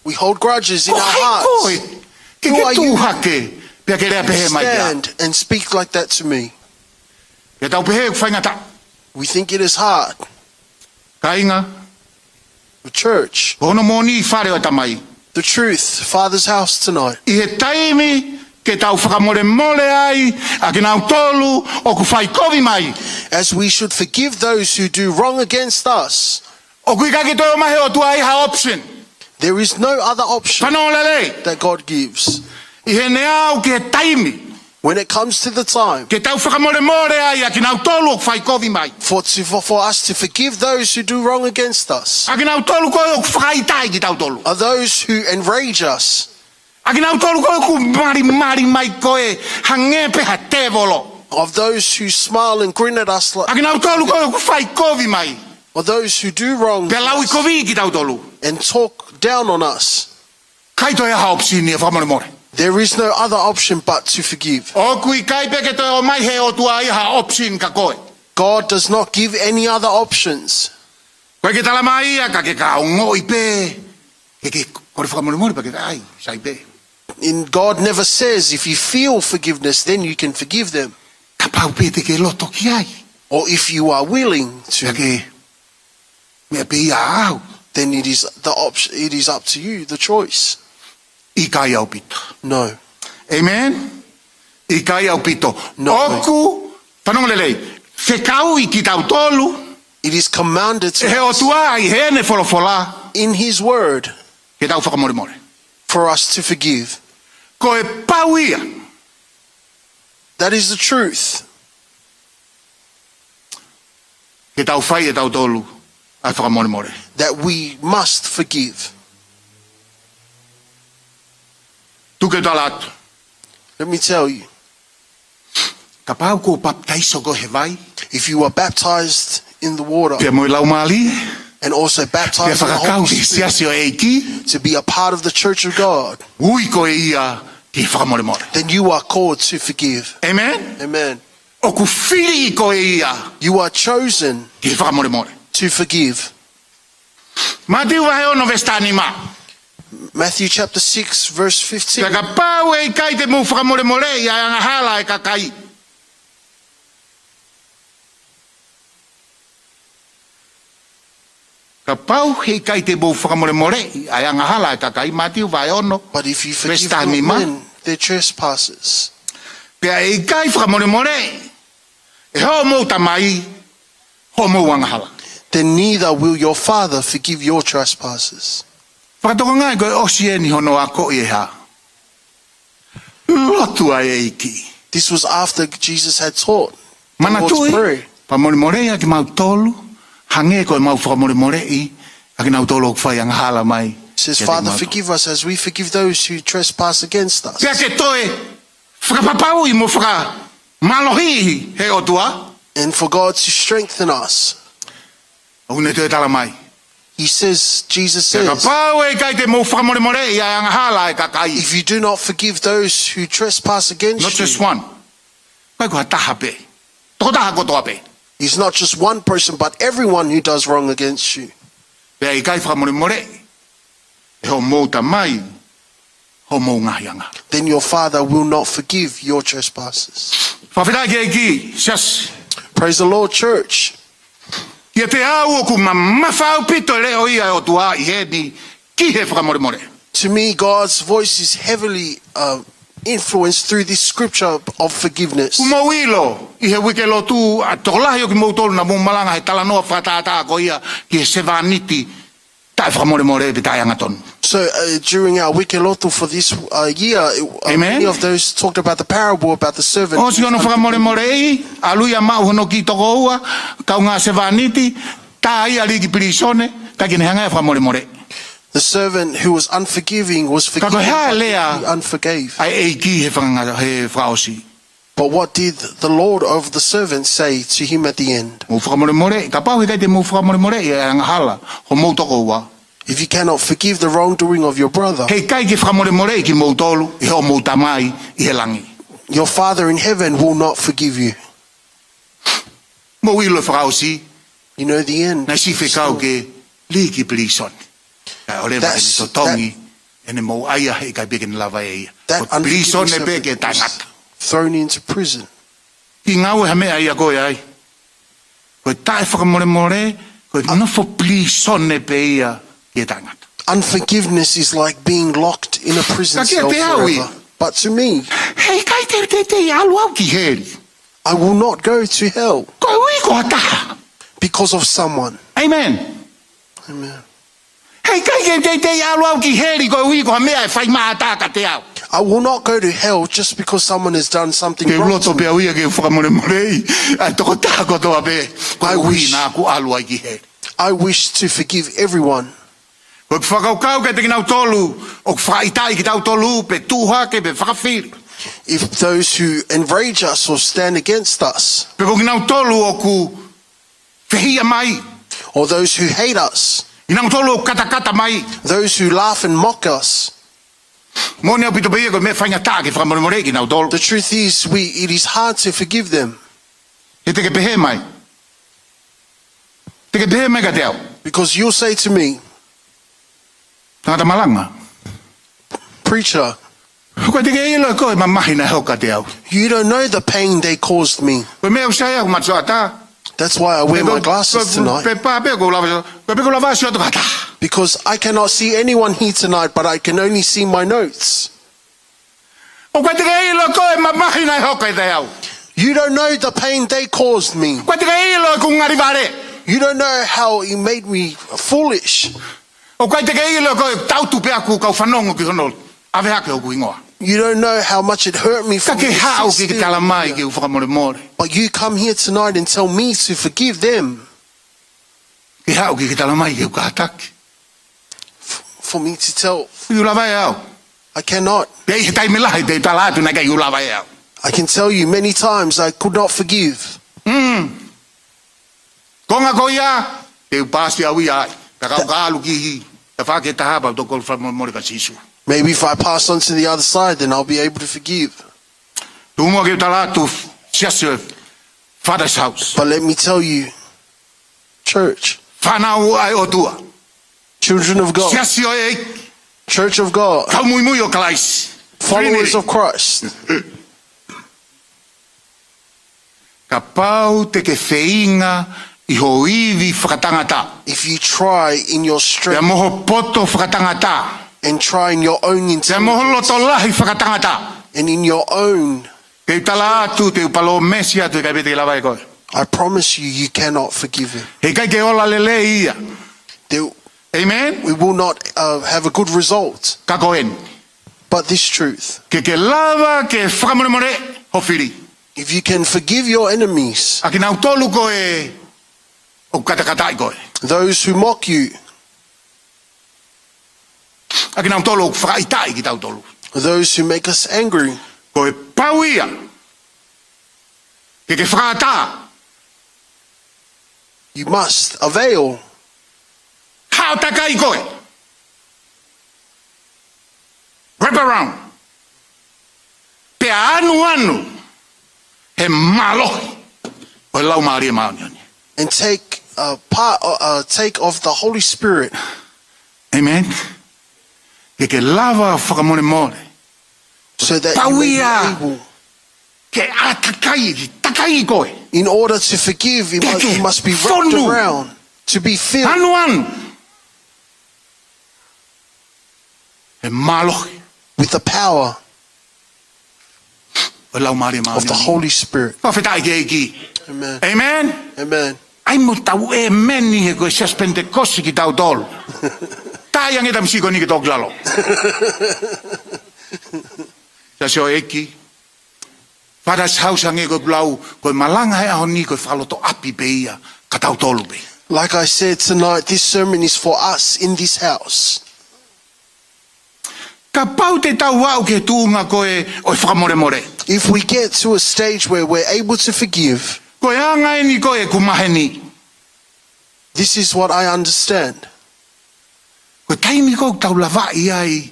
We hold grudges in our hearts. Ko hai koe ke ke tuʻu hake pea ke lea pehē mai kiate au? Stand and speak like that to me. Pea tau pehē ʻoku faingataʻa. We think it is hard. Kāinga, The church, ko hono moʻoni fale ʻo e Tamai. The truth, Father's house tonight. ʻI he taimi ke tau fakamolemole ai ʻa kinautolu ʻoku fai kovi mai. As we should forgive those who do wrong against us. ʻOku ʻikai ke toe ʻomai he ʻOtua ia ha option. There is no other option Fanongo lelei. That God gives. ʻI heʻene aʻu ki he taimi When it comes to the time ke tau fakamolemole ai ʻa kinautolu ʻoku fai kovi mai. For to, for, for us to forgive those who do wrong against us. ʻA kinautolu ko ē ʻoku fakaʻitaʻi kitautolu. Are those who enrage us. ʻA kinautolu ko ē ʻoku malimali mai ko ē hangē pē ha tēvolo. Of those who smile and grin at us like, ʻA kinautolu ko ē ʻoku fai kovi mai. Or those who do wrong Pea lauʻikoviʻi kitautolu. And talk down on us. ʻIkai toe ʻi ai ha option ia fakamolemole. There is no other option but to forgive. ʻOku ʻikai pē ke toe ʻomai he ʻOtua ia ha option kia koe. God does not give any other options. Ko e ke tala mai ia ka ke ka ongoʻi pē ke ke kole fakamolemole pea ke ʻai, sai pē. In God never says, "If you feel forgiveness, then you can forgive them." Kapau pē te ke loto ki ai. Or if you are willing to Pea ke meʻa pē ia ʻaʻau. Then it is the option, it is up to you, the choice. ʻIkai ʻaupito. No. Amen? ʻIkai ʻaupito. No. ʻOku, fanongo lelei, fekauʻi kitautolu It is commanded to ʻe he us ʻOtua ʻi heʻene folofola in his word ke tau fakamolemole. For us to forgive. Ko e pau ia. That is the truth. Ke tau fai ʻe tautolu ʻa e fakamolemole. That we must forgive. Tuku ke u tala atu. Let me tell you. Kapau ʻoku ou papitaiso koe he vai. If you are baptized in the water Pea mo e Laumālie. And also Pea baptized in the fakakau Holy ki he Spirit siasi ʻo e ʻEiki. To be a part of the church of God, Ui koe ia ki he fakamolemole. Then you are called to forgive. Amen? Amen. ʻOku fili koe ia You are chosen ki he fakamolemole. To forgive. Mātiu vahe ono veesi taha nima. Matthew chapter six, verse fifteen. Pea kapau ʻe ʻikai te mou fakamolemoleʻi ʻa e angahala ʻa e kakai. Kapau he ʻikai te mou fakamolemoleʻi ʻa e angahala ʻa e kakai, Mātiu vahe ono, But if you veesi forgive taha nima. Not men their trespasses, Pea ʻe ʻikai fakamolemoleʻi ʻe hoʻomou Tamai hoʻomou angahala. Then neither will your Father forgive your trespasses. Fakatokangaʻi ko e ʻosi eni hono akoʻi ʻe hā? Lotu ʻa e ʻEiki. This was after Jesus had taught the Lord's Prayer. Manatuʻi, fakamolemoleʻi ʻa kimautolu, hangē ko ʻemau fakamolemoleʻi ʻa kinautolu ʻoku fai angahala mai. Says, kiate "Father, kimautolu." Forgive us as we forgive those who trespass against us." Pea ke toe fakapapauʻi mo fakamālohiʻi he ʻOtua. And for God to strengthen us. ʻOku ne toe tala mai. He says, Jesus Pea says, kapau ʻe ʻikai te mou fakamolemoleʻi ʻa e angahala ʻa e kakai. If you do not forgive those who trespass against you. Not just one. ʻIkai ko ha taha pē. Tokotaha kotoa pē. It's not just one person, but everyone who does wrong against you. Pea ʻikai fakamolemoleʻi ʻe hoʻomou Tamai hoʻomou ngaahi angahala. Then your Father will not forgive your trespasses. Fakafetaʻi ki he ʻEiki, siasi. Praise the Lord, church. Kiate au ʻoku mamafa ʻaupito e leʻo ia ʻa e ʻOtua ʻi heni ki he fakamolemole. To me, God's voice is heavily, uh, influenced through this scripture of forgiveness. ʻOku mou ʻilo, ʻi he uike lotu ʻa e tokolahi ʻo kimoutolu naʻa mou malanga he talanoa fakatātā ko ia ki he sevāniti taʻefakamolemole pe taʻeangatonu. So, uh, during our uike lotu for this, uh, year, uh, Amen. Many of those talked about the parable about the servant. ʻOsi hono fakamolemoleʻi, ʻalu ia maʻu hono kiʻi tokoua, kaungā sevāniti, tā ia lī ki pilīsone, kae ʻikai ke ne hanga ʻe ia ʻo fakamolemoleʻi. The servant who was unforgiving was forgiven, Ka ko e hā e lea but he unforgave. ʻA e ʻEiki he fanga-, he fakaʻosi? But what did the Lord of the servant say to him at the end? Mou fakamolemoleʻi, kapau he ʻikai te mou fakamolemoleʻi ʻa e angahala homou tokoua. If you cannot forgive the wrongdoing of your brother, He ʻikai ke fakamolemoleʻi kimoutolu ʻe hoʻomou Tamai ʻi he langi. Your Father in heaven will not forgive you. Mou ʻilo e fakaʻosi, You know the end. Naʻe siʻi fekau ke lī ki pilīsone. Kae ʻoua leva ke ne totongi ʻene mouʻaia, heʻikai pē ke ne lava ʻe ia. Ko pilīsone pē ki he taʻengata. Thrown into prison. Kiʻi ngāue ha meʻa ia ko ē ai. Ko e taʻefakamolemole, ko e nofo pilīsone pē ia ki he taʻengata. Unforgiveness is like being locked in a prison cell forever. Ka kiate au ia. But to me, heʻikai te u teitei ʻalu au ki heli. I will not go to hell. Koeʻuhi ko ha taha. Because of someone. Amen. Amen. Heʻikai ke teitei ʻalu au ki heli koeʻuhi ko ha meʻa ʻe fai mai ha taha kiate au. I will not go to hell just because someone has done something wrong to me. Te u loto pē au ia ke u fakamolemoleʻi ʻa e tokotaha kotoa pē koeʻuhi naʻa ku ʻalu ai ki heli. I wish to forgive everyone. Ko e fakakaukau kiate kinautolu ʻoku fakaʻitaʻi kitautolu pe tuʻu hake pe fakafili. If those who enrage us or stand against us, pe ko kinautolu ʻoku fehiʻa mai, or those who hate us, kinautolu ʻoku katakata mai, those who laugh and mock us, moʻoni ʻaupito pē ia ko e meʻa faingataʻa ke fakamolemoleʻi kinautolu. The truth is, we, it is hard to forgive them. He te ke pehē mai, te ke pehē mai kiate au, because you'll say to me, tangata malanga, preacher, ʻoku ʻikai te ke ʻilo ʻe koe e mamahi naʻe hoko kiate au. You don't know the pain they caused me. Ko e meʻa ʻoku sai ai hoku mata soʻatā. That's why I wear my glasses tonight. Pe, pe, pe, pe, ko e lava, pe, pe, ko e lava ʻo sio atu ki ha taha. Because I cannot see anyone here tonight, but I can only see my notes. ʻOku ʻikai te ke ʻilo ʻe koe e mamahi naʻe hoko kiate au. You don't know the pain they caused me. ʻOku ʻikai te ke ʻilo ʻeku ngali vale. You don't know how it made me foolish. ʻOku ʻikai te ke ʻilo ʻe koe e tautu pē ʻaku kau fanongo ki hono ʻave hake hoku hingoa. You don't know how much it hurt me for me to sit still. Ka ke haʻu ke ke tala mai ke u fakamolemole. But you come here tonight and tell me to forgive them. Ke haʻu ke ke tala mai ke u kātaki. F-, for me to tell. ʻIkai u lava ʻe au. I cannot. Pea ʻi he taimi lahi te u tala atu naʻe ʻikai u lava ʻe au. I can tell you many times I could not forgive. Mm. Konga ko ia, te u pāsi au ia ai. Pea ka u ka ʻalu ki he tafaʻaki ʻe taha pea u toki fakamolemole kia Sīsū. Maybe if I pass on to the other side, then I'll be able to forgive. Tuku muʻa ke u tala atu, Siasi ʻo e Father's House. But let me tell you, church, fānau ʻa e ʻOtua. Children of God. Siasi ʻo e ʻEiki. Church of God. Kau muimui ʻo Kalaisi. Followers of Christ. Kapau te ke feinga ʻi ho ivi fakatangata. If you try in your strength, pea mo ho poto fakatangata, and try in your own intelligence, pea mo ho loto lahi fakatangata, and in your own, te u tala atu, te u palōmesi atu, ʻikai pē te ke lava ʻe koe. I promise you, you cannot forgive him. Heʻikai ke ola lelei ia. They, amen? We will not, uh, have a good result. Ka ko eni. But this truth. Ke ke lava ke fakamolemole ho fili. If you can forgive your enemies, ʻa kinautolu ko ē ʻoku katakataʻi koe. Those who mock you, ʻa kinautolu ʻoku fakaʻitaʻi kitautolu. Those who make us angry, ko e pau ia ke ke fakaʻatā. You must avail. Haʻu ʻo takai koe. Wrap around. Pea ʻanuʻanu he mālohi ʻo e Laumālie Māʻoniʻoni. And take, uh, part, uh, uh, take of the Holy Spirit. Amen. Ke ke lava fakamolemole. So that you may be able. Pau ia ke ʻātakai, takai koe. In order to forgive, you must, you must be wrapped around to be filled. Anu, anu. He mālohi. With the power ʻo e Laumālie Māʻoniʻoni. Of the Holy Spirit. Fakafetaʻi ki he ʻEiki. Amen. Amen. Amen. ʻAi mo tau ʻēmeni he ko e Siasi Penitekosi kitautolu. Taʻe ʻi ai ha tamasiʻi ko eni ke toki lalo. Siasi ʻo e ʻEiki. Father's House ange ko e lau, ko e malanga he ʻaho ni, ko e fakalotoʻapi pē ia kia tautolu pē. Like I said tonight, this sermon is for us in this house. Kapau te tau aʻu ki he tuʻunga ko ē ʻo e fakamolemole. If we get to a stage where we're able to forgive, ko e anga eni ko ē ʻeku maheni. This is what I understand. Ko e taimi ko ē ʻoku tau lavaʻi ai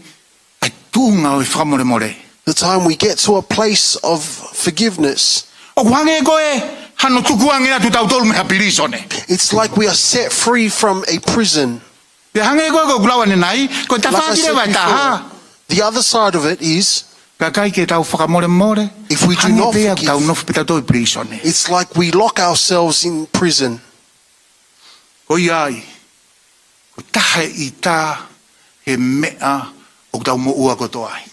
ʻa e tuʻunga ʻo e fakamolemole. The time we get to a place of forgiveness, ʻoku hangē ko e Hano tukuange atu tautolu mei ha pilīsone. It's like we are set free from a prison. Pea hangē ko e, ko ʻeku lau ʻanenai, ko e Like I tafaʻaki said leva ʻe taha. Before, the other side of it is, Ka ʻikai ke tau fakamolemole, if we do hangē not pē ia forgive, tau nofo pē tautolu ʻi pilīsone. It's like we lock ourselves in prison. Ko ia ai, ko e taha e ʻita he meʻa ʻoku tau moʻua kotoa ai.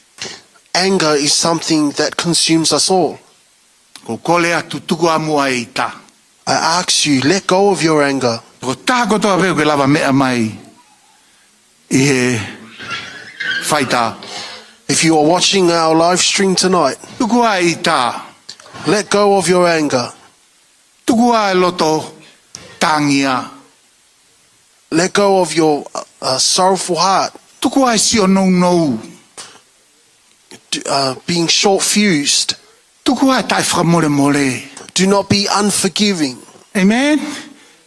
Anger is something that consumes us all. Ko e kole atu, tuku ā muʻa e ʻita. I ask you, let go of your anger. Ko e taha kotoa pē ʻoku ke lava meʻa mai ʻi he faitā. If you are watching our live stream tonight, Tuku ā e ʻita. Let go of your anger. Tuku ā e loto tangia. Let go of your uh, uh, sorrowful heart, Tuku ā e sio nounou. D- uh, being short fused. Tuku ā e taʻefakamolemole. Do not be unforgiving. Amen.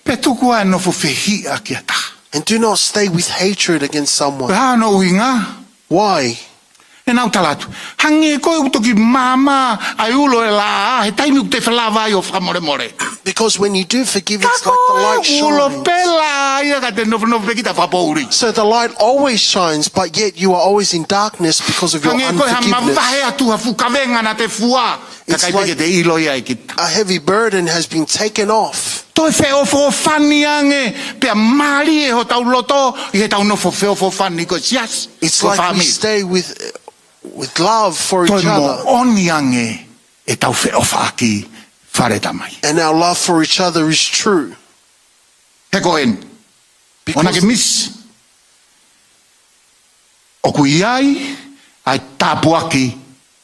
Pea tuku ā e nofo fehiʻa ki ha taha. And do not stay with hatred against someone. Pea hā hono ʻuhinga? Why? ʻE nau tala atu, hangē ko e ʻoku toki māmā ʻa e ulo ʻo e laʻā he taimi ʻoku te felava ai ʻo fakamolemole. Because when you do forgive, it's like the light shines. Ka ko e ulo pē laʻā ia ka te nofonofo pē kita fakapoʻuli. So the light always shines, but yet you are always in darkness because of your unforgiveness. Hangē ko e ha mavahe atu ha fuʻu kavenga naʻa te fua, ka ʻikai pē ke te ʻilo ia ʻe kita. It's like a heavy burden has been taken off. Toe feʻofoʻofani ange, pea mālie hotau loto ʻi heʻetau nofo feʻofoʻofani ko e siasi, It's ko e like we fāmili. Stay with, with love for each other. Toe moʻoni ange ʻetau feʻofaʻaki fale tamai. And our love for each other is true. He ko eni. Because ʻoange ke misi. ʻOku ʻi ai ʻa e tāpuaki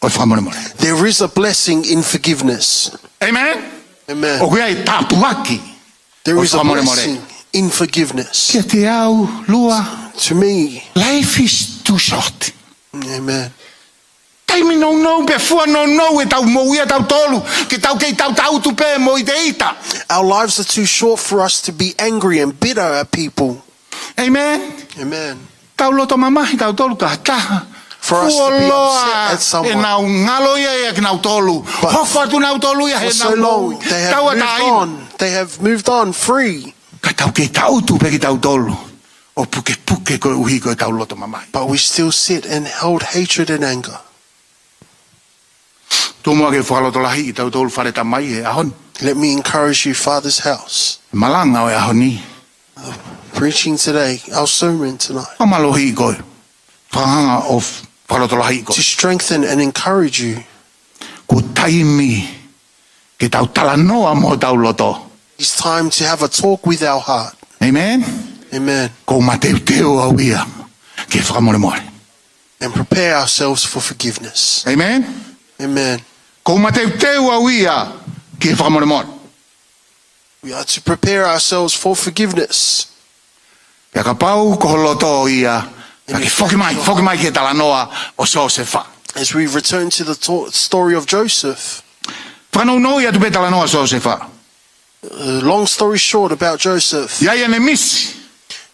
ʻo e fakamolemole. There is a blessing in forgiveness. Amen? Amen. ʻOku ʻi ai e tāpuaki ʻo e fakamolemole. There is a blessing in forgiveness. Kiate au, Lua. To me. Life is too short. Amen. Taimi nounou pea fua nounou ʻetau moʻui ʻatautolu, ke tau kei tautaʻutu pē mo ʻite ʻita. Our lives are too short for us to be angry and bitter at people. Amen. Amen. Tau loto mamahi tautolu ki ha taha. For us to be upset at someone. Fuoloa ʻenau ngalo ia ʻia kinautolu. But Hoko atu nautolu ia he for so long, they have moved on. Tauʻatāina. They have moved on free. Ka tau kei taʻutu pē kitautolu ʻo pukepuke koeʻuhi ko ʻetau loto mamahi. But we still sit and hold hatred and anger. Tuku muʻa ke fakalotolahiʻi kitautolu fale tamai he ʻaho ni. Let me encourage you, Father's house. Malanga ʻo e ʻaho ni. Preaching today, our sermon tonight. Fakamālohiʻi koe. Fakahanga ʻo fakalotolahiʻi koe. To strengthen and encourage you. Ko e taimi ke tau talanoa mo hotau loto. It's time to have a talk with our heart. Amen? Amen. ʻOku ou mateuteu au ia ke fakamolemole. And prepare ourselves for forgiveness. Amen? Amen. ʻOku ou mateuteu au ia ke fakamolemole. We are to prepare ourselves for forgiveness. Pea kapau ko ho loto ia, ka ke foki mai, foki mai ki he talanoa ʻo Siosefa. As we return to the to- story of Joseph, Fakanounouʻi atu pē talanoa ʻo Siosefa. Uh, long story short about Joseph, ʻI ai ʻene misi.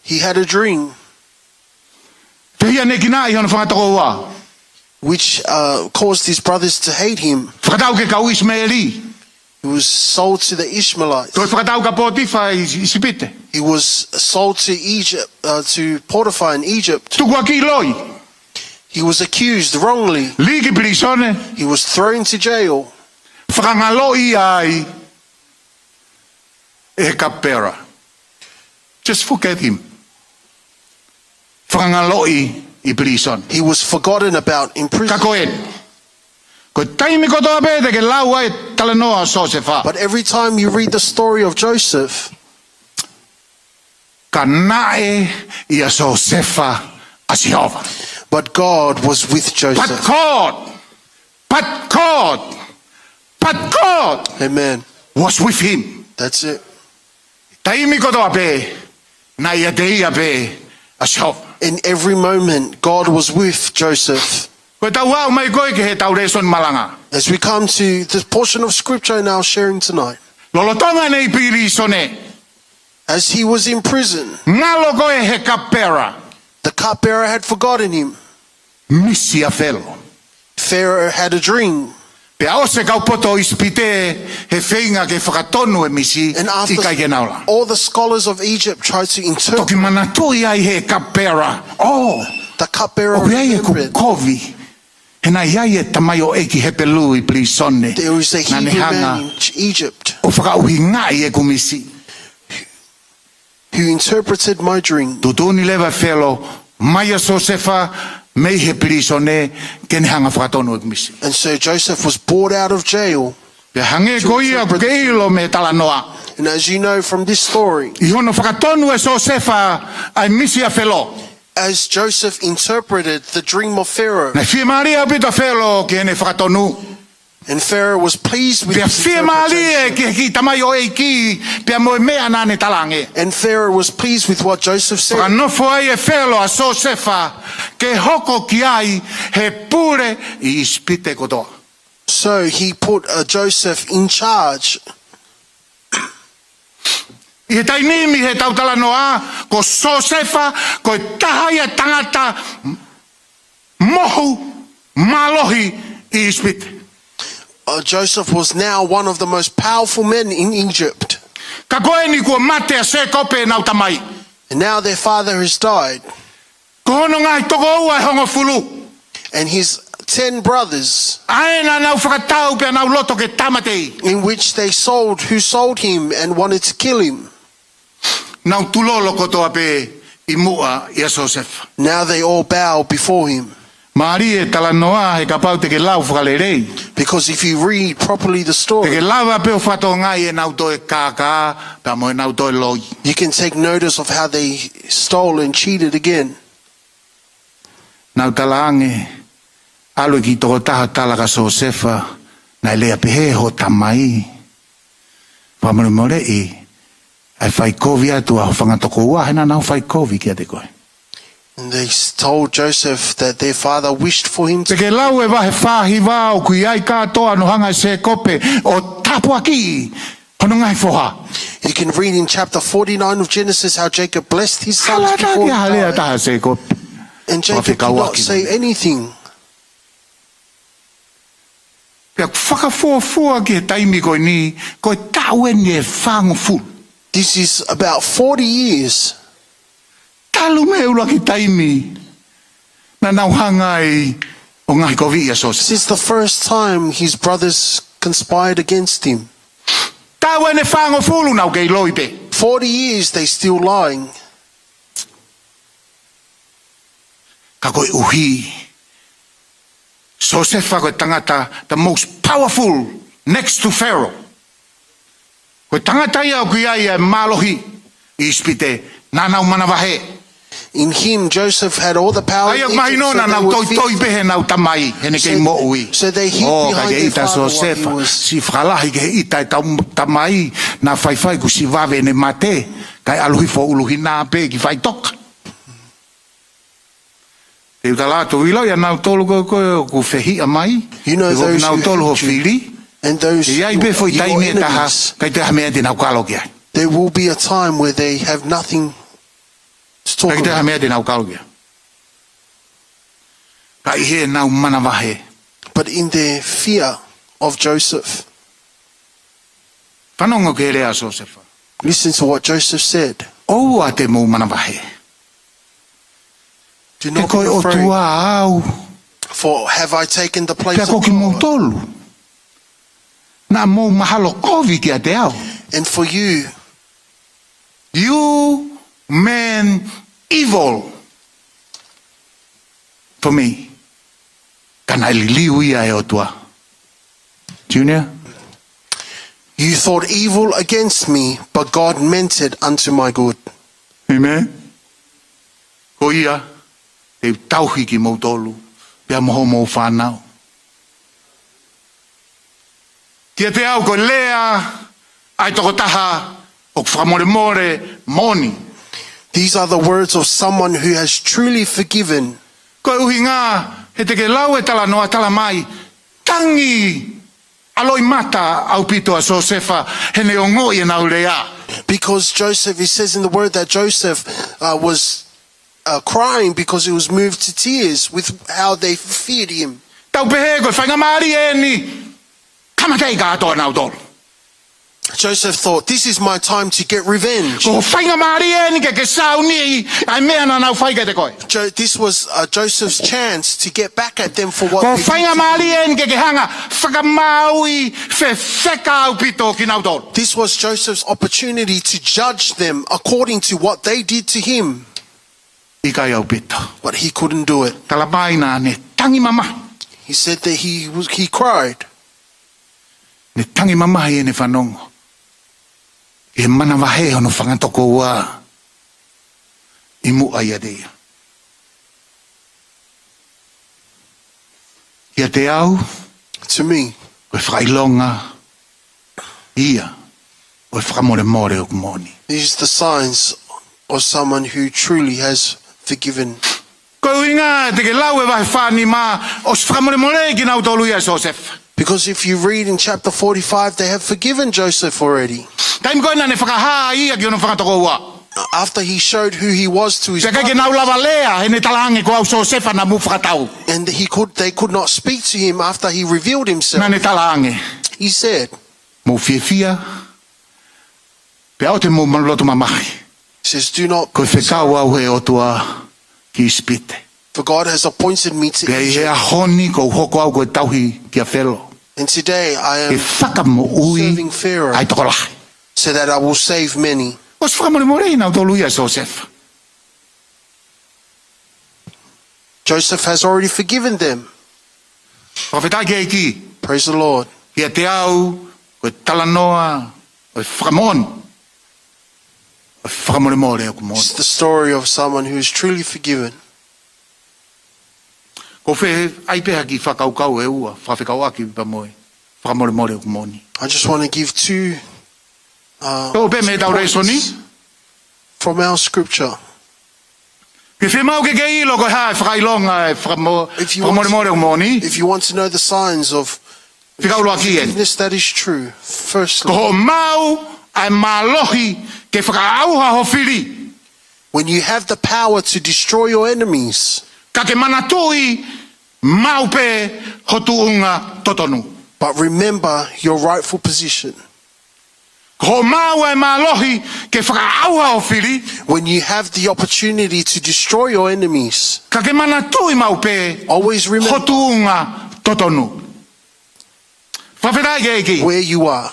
He had a dream. Pea ʻi ai ʻene kinaʻi hono fanga tokoua. Which uh, caused his brothers to hate him. Fakatau ki he kau ʻIsimeli. He was sold to the Ishmaelites. Toe fakatau kia Potifa ʻi ʻIsipite. He was sold to Egypt, uh, to Potiphar in Egypt. Tukuakiʻi loi. He was accused wrongly. Lī ki pilīsone. He was thrown to jail. Fakangaloʻi ai ʻe he cupbearer. Just forget him. Fakangaloʻi ʻi pilīsone. He was forgotten about in prison. Ka ko eni, ko e taimi kotoa pē te ke lau ai e talanoa ʻo Siosefa. But every time you read the story of Joseph, Ka naʻe ʻia Siosefa ʻa Sihova. But God was with Joseph. But God, but God, but God Amen. Was with him. That's it. Taimi kotoa pē, naʻe ʻiate ia pē ʻa Sihova. In every moment, God was with Joseph. Ko e tau aʻu mai ko ē ki heʻetau lēsoni malanga. As we come to this portion of scripture in our sharing tonight, Lolotonga ʻene ʻi pilīsone, as he was in prison, ngalo ko ē ʻe he cupbearer, the cupbearer had forgotten him. Misi ʻa Felo. Pharaoh had a dream. Pea ʻosi e kau poto ʻo ʻIsipite he feinga ke fakatonu e misi, And after ʻikai ke nau langa. All the scholars of Egypt tried to interpret Toki manatuʻi ai he cupbearer. ʻOku ʻi ai ʻeku kovi. He naʻe ʻi ai e tamaioʻeiki Hepelū ʻi pilīsone. There is a Hebrew man in Egypt. Naʻa ne hanga ʻo fakaʻuhingaʻi ʻeku misi. Who interpreted my dream. Tuʻutuʻuni leva ʻe Felo mai ʻa Siosefa mei he pilīsone ke ne hanga ʻo fakatonu ʻeku misi. And so Joseph was brought out of jail. Pea hangē ko ia ʻoku ke ʻilo mei he talanoa. And as you know from this story, ʻI hono fakatonu ʻe Siosefa ʻa e misi ʻa Felo, as Joseph interpreted the dream of Pharaoh, naʻe fiemālie ʻaupito ʻa Felo ki heʻene fakatonu. And Pharaoh was pleased with his interpretation. Pea fiemālie ki he kiʻi tamaioʻeiki, pea mo e meʻa naʻa ne talaange. And Pharaoh was pleased with what Joseph said. Fakanofo ai ʻe Felo ʻa Siosefa ke hoko ki ai he pule ʻi ʻIsipite kotoa. So he put, uh, Joseph in charge. ʻI he taimi ni ʻi heʻetau talanoa, ko Siosefa, ko e taha ia e tangata mohu mālohi ʻi ʻIsipite. Uh, Joseph was now one of the most powerful men in Egypt. Ka ko eni kuo mate ʻa Sēkope ʻenau tamai. And now their father has died. Ko hono ngaahi tokoua ʻe hongofulu. And his ten brothers, ʻa ē naʻa nau fakatau pea nau loto ke tāmateʻi, in which they sold, who sold him and wanted to kill him. Nau tulolo kotoa pē ʻi muʻa ʻia Siosefa. Now they all bow before him. Mālie e talanoa he kapau te ke lau fakalelei. Because if you read properly the story, Te ke lava pē ʻo fakatokangaʻi ʻenau toe kākā, pea mo ʻenau toe loi. You can take notice of how they stole and cheated again. Nau talaange, ʻalu e kiʻi tokotaha tala kia Siosefa, naʻe lea pehē hoʻo tamai. Fakamolemoleʻi, ʻai fai kovi atu ʻa hoʻo fanga tokoua, he naʻa nau fai kovi kiate koe. And they s-, told Joseph that their father wished for him to Te ke lau e vahe fā hiva ʻoku ʻi ai kātoa hono hanga ʻe Sēkope ʻo tāpuakiʻi hono ngaahi foha. You can read in chapter forty-nine of Genesis how Jacob blessed his sons before he died. Hala taha ke hale ʻa taha Sēkope. And Jacob did not say anything. Pea ʻoku fakafuofua ki he taimi ko eni, ko e taʻu eni ʻe fāngofulu. This is about forty years. Talu mei he ʻuluaki taimi naʻa nau hanga ai ʻo ngaahi koviʻi ʻa Siosefa. Since the first time his brothers conspired against him. Taʻu eni ʻe fāngofulu nau kei loi pē. Forty years they still lying. Ka koeʻuhi, Siosefa ko e tangata, the most powerful next to Pharaoh. Ko e tangata ia ʻoku ʻi ai e mālohi ʻi ʻIsipite, naʻa nau manavahē. In him, Joseph had all the power in Egypt, so they would fear. ʻA ia mahino naʻa nau toitoi pē heʻenau tamai, heʻene kei moʻui. So, so they hid behind their father while he was. ʻOo, ka ke ʻita Siosefa, siʻi fakalahi ki he ʻita ʻetau tamai, naʻa faifai kuo siʻi vave ʻene mate, kae ʻalu hifo ʻuluhina pē ki faʻitoka. Te u tala atu, ʻilo ʻia nautolu ko ē ʻoku fehiʻa mai. You know those who hate you. Ko kinautolu ho fili. And those who are your enemies. ʻE ʻi ai pē foʻi taimi ʻe taha, ʻikai toe ha meʻa te nau kalo ki ai. There will be a time where they have nothing to talk about. ʻIkai toe ha meʻa te nau kalo ki ai. Ka ʻi heʻenau manavahē. But in their fear of Joseph. Fanongo ki he lea ʻa Siosefa. Listen to what Joseph said. ʻOua te mou manavahē. Do not be afraid. He ko e ʻOtua au. For have I taken the place of God? Pea ko kimoutolu, naʻa mou mahalo kovi kiate au. And for you, you meant evil for me. Ka naʻe liliu ia ʻe he ʻOtua. Junior? You thought evil against me, but God meant it unto my good. Amen. Ko ia, te u tauhi kimoutolu, pea mo hoʻomou fānau. Kiate au ko e lea ʻa e tokotaha ʻoku fakamolemole moʻoni. These are the words of someone who has truly forgiven. Ko e ʻuhinga, he te ke lau e talanoa tala mai, tangi ʻa loʻimata ʻaupito ʻa Siosefa, heʻene ongoʻi ʻenau lea. Because Joseph, it says in the word that Joseph, uh, was, uh, crying because he was moved to tears with how they feared him. Tau pehē ko e faingamālie eni. Mate i ka atoa nautolu. Joseph thought, "This is my time to get revenge." Ko e faingamālie eni ke ke sauni ʻa e meʻa naʻa nau fai kiate koe. Jo-, this was, uh, Joseph's chance to get back at them for what they did to him. Ko e faingamālie eni ke ke hanga ʻo fakamaauʻi fefeka ʻaupito kinautolu. This was Joseph's opportunity to judge them according to what they did to him. ʻIkai ʻaupito. But he couldn't do it. Talamai naʻa ne tangi mamahi. He said that he was, he cried. Ne tangi mamahi ʻene fanongo ki he manavahē hono fanga tokoua ʻi muʻa ʻiate ia. Kiate au, to me, ko e fakaʻilonga ia ʻo e fakamolemole ʻoku moʻoni. These are the signs of someone who truly has forgiven. Ko e ʻuhinga te ke lau e vahe fā nima, ʻosi fakamolemoleʻi kinautolu ia ʻe Siosefa. Because if you read in chapter forty-five, they have forgiven Joseph already. Taimi ko ē naʻa ne fakahā ia ki hono fanga tokoua. After he showed who he was to his brothers. Pea ʻikai ke nau lava lea, he naʻe talaange ko au Siosefa naʻa mou fakatau. And he could, they could not speak to him after he revealed himself. Naʻa ne talaange. He said, Mou fiefia, pea ʻoua te mou loto mamahi. Says, "Do not." Ko e fekau au ʻe he ʻOtua ki ʻIsipite. For God has appointed me to Egypt. Pea ʻi he ʻaho ni kuo u hoko au ko e tauhi kia Felo. And today I am serving Pharaoh. Ke fakamoʻui ʻa e tokolahi. So that I will save many. ʻOsi fakamolemoleʻi nautolu ia ʻe Siosefa. Joseph has already forgiven them. Fakafetaʻi ki he ʻEiki. Praise the Lord. Kiate au, ko e talanoa ʻo e fakamoʻoni ʻo e fakamolemole ʻoku moʻoni. It's the story of someone who is truly forgiven. Ko e fē, ʻai pē ha kiʻi fakakaukau ʻe ua, fakafekauʻaki pea mo e fakamolemole ʻoku moʻoni. I just want to give two, uh, two points from our scripture. Toʻo pē mei heʻetau lēsoni. Ke fiemaʻu ke ke ʻilo ko e hā e fakaʻilonga ʻo e fakamo-, fakamolemole ʻoku moʻoni. If you want to know the signs of forgiveness that is true, firstly, ko hoʻo maʻu ʻa e mālohi ke fakaʻauha ho fili. When you have the power to destroy your enemies, ka ke manatuʻi maʻu pē ho tuʻunga totonu. But remember your rightful position. Ko hoʻo maʻu ʻa e mālohi ke fakaʻauha ho fili. When you have the opportunity to destroy your enemies, ka ke manatuʻi maʻu pē, always remember, ho tuʻunga totonu. Fakafetaʻi ki he ʻEiki. Where you are.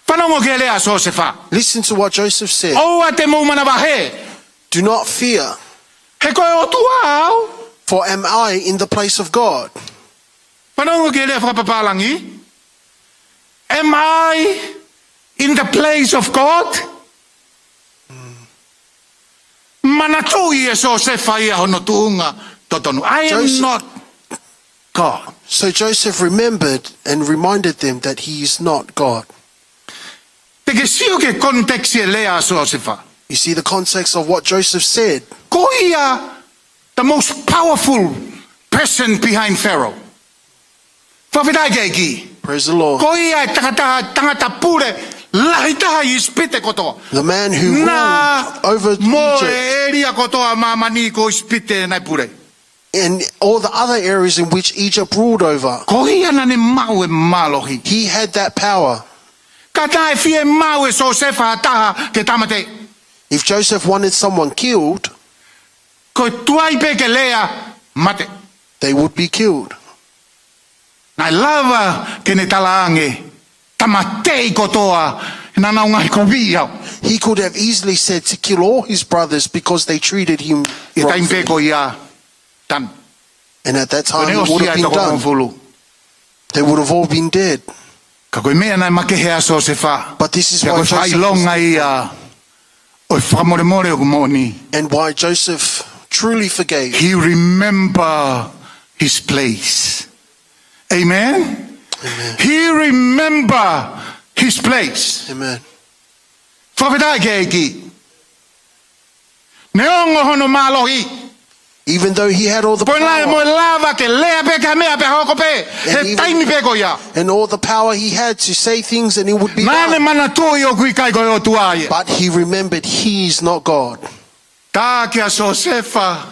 Fanongo ki he lea ʻa Siosefa. Listen to what Joseph said. ʻOua te mou manavahē. Do not fear. He ko e ʻOtua au. For am I in the place of God? Fanongo ki he lea fakapapālangi. Am I in the place of God? Manatuʻi ʻe Siosefa ia hono tuʻunga totonu. I am not God. Joseph, so Joseph remembered and reminded them that he is not God. Te ke sio ki he context ʻo e lea ʻa Siosefa. You see the context of what Joseph said. Ko ia the most powerful person behind Pharaoh. Fakafetaʻi ki he ʻEiki. Praise the Lord. Ko ia e tangata, tangata pule lahi taha ʻi ʻIsipite kotoa. The man who ruled over Egypt. Naʻa mo e ʻēlia kotoa ʻo māmani ko ʻIsipite naʻe pule. And all the other areas in which Egypt ruled over. Ko ia naʻa ne maʻu e mālohi. He had that power. Ka naʻe fiemaʻu ʻe Siosefa ha taha ke tāmateʻi. If Joseph wanted someone killed, ko e tuai pē ke lea, mate. They would be killed. Naʻe lava ke ne talaange, tāmateʻi kotoa, naʻa nau ngaohikoviʻi au. He could have easily said to kill all his brothers because they treated him wrongfully. ʻI he taimi pē ko ia, done. And at that time, it would have been done. Ko ʻene ʻosi ia e toko hongofulu. They would have all been dead. Ka ko e meʻa naʻe makehe ai ʻa Siosefa. But this is why Joseph was different. Pea ko e fakaʻilonga ia ʻo e fakamolemole ʻoku moʻoni. And why Joseph truly forgave. He remember his place. Amen? Amen. He remember his place. Amen. Fakafetaʻi ki he ʻEiki. Neongo hono mālohi. Even though he had all the power. Pea naʻe mo lava ke lea pē ki ha meʻa pea hoko pē. And even, he taimi pē ko ia. And all the power he had to say things and it would be done. Naʻa ne manatuʻi ʻoku ʻikai ko e ʻOtua ia. But he remembered he is not God. Tā kia Siosefa,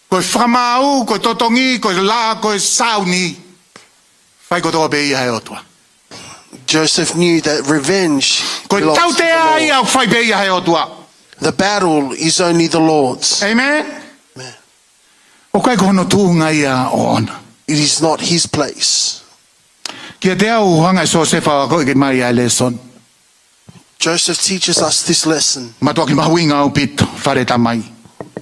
ko e fakamaau, ko e totongi, ko e lea, ko e sauni, fai kotoa pē ia ʻe he ʻOtua. Joseph knew that revenge Ko e belongs to the tautea Lord. Ia ʻoku fai pē ia he ʻOtua. The battle is only the Lord's. Amen. Amen. ʻOku ʻikai ko hono tuʻunga ia ʻoʻona. It is not his place. Kiate au hanga ʻe Siosefa ʻo akoʻi mai ʻa e lēsoni. Joseph teaches us this lesson. Mātuʻaki mahuʻinga ʻaupito, fale tamai.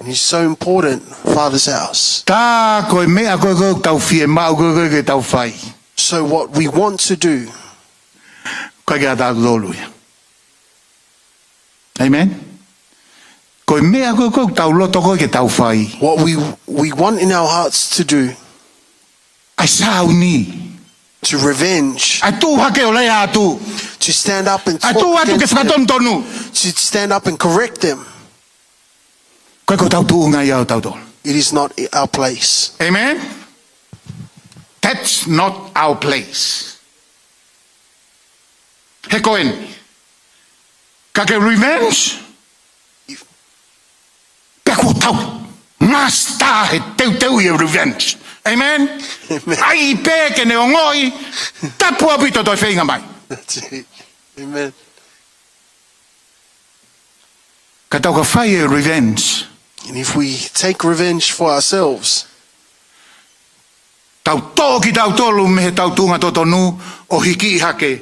It's so important, Father's house. Tā ko e meʻa ko ē ʻoku tau fiemaʻu ko ē ke tau fai. So what we want to do ʻOku ʻikai ke ʻatautolu ia. Amen. Ko e meʻa ko ē ʻoku tau loto ko ē ke tau fai. What we, we want in our hearts to do. ʻA e sāuni. To revenge. ʻA e tuʻu hake ʻo lea atu. To stand up and talk against them. ʻA e tuʻu atu ke fakatonutonu. To stand up and correct them. ʻOku ʻikai ko hotau tuʻunga ia ʻotautolu. It is not our place. Amen. That's not our place. He ko eni. Ka ke revenge. Pea ko hotau master he teuteu ia revenge. Amen. Amen. ʻAi pē ke ne ongoʻi. Tapu ʻaupito toe feinga mai. That's it. Amen. Ka tau ka fai e revenge. And if we take revenge for ourselves, tau toʻo kitautolu mei heʻetau tuʻunga totonu ʻo hiki hake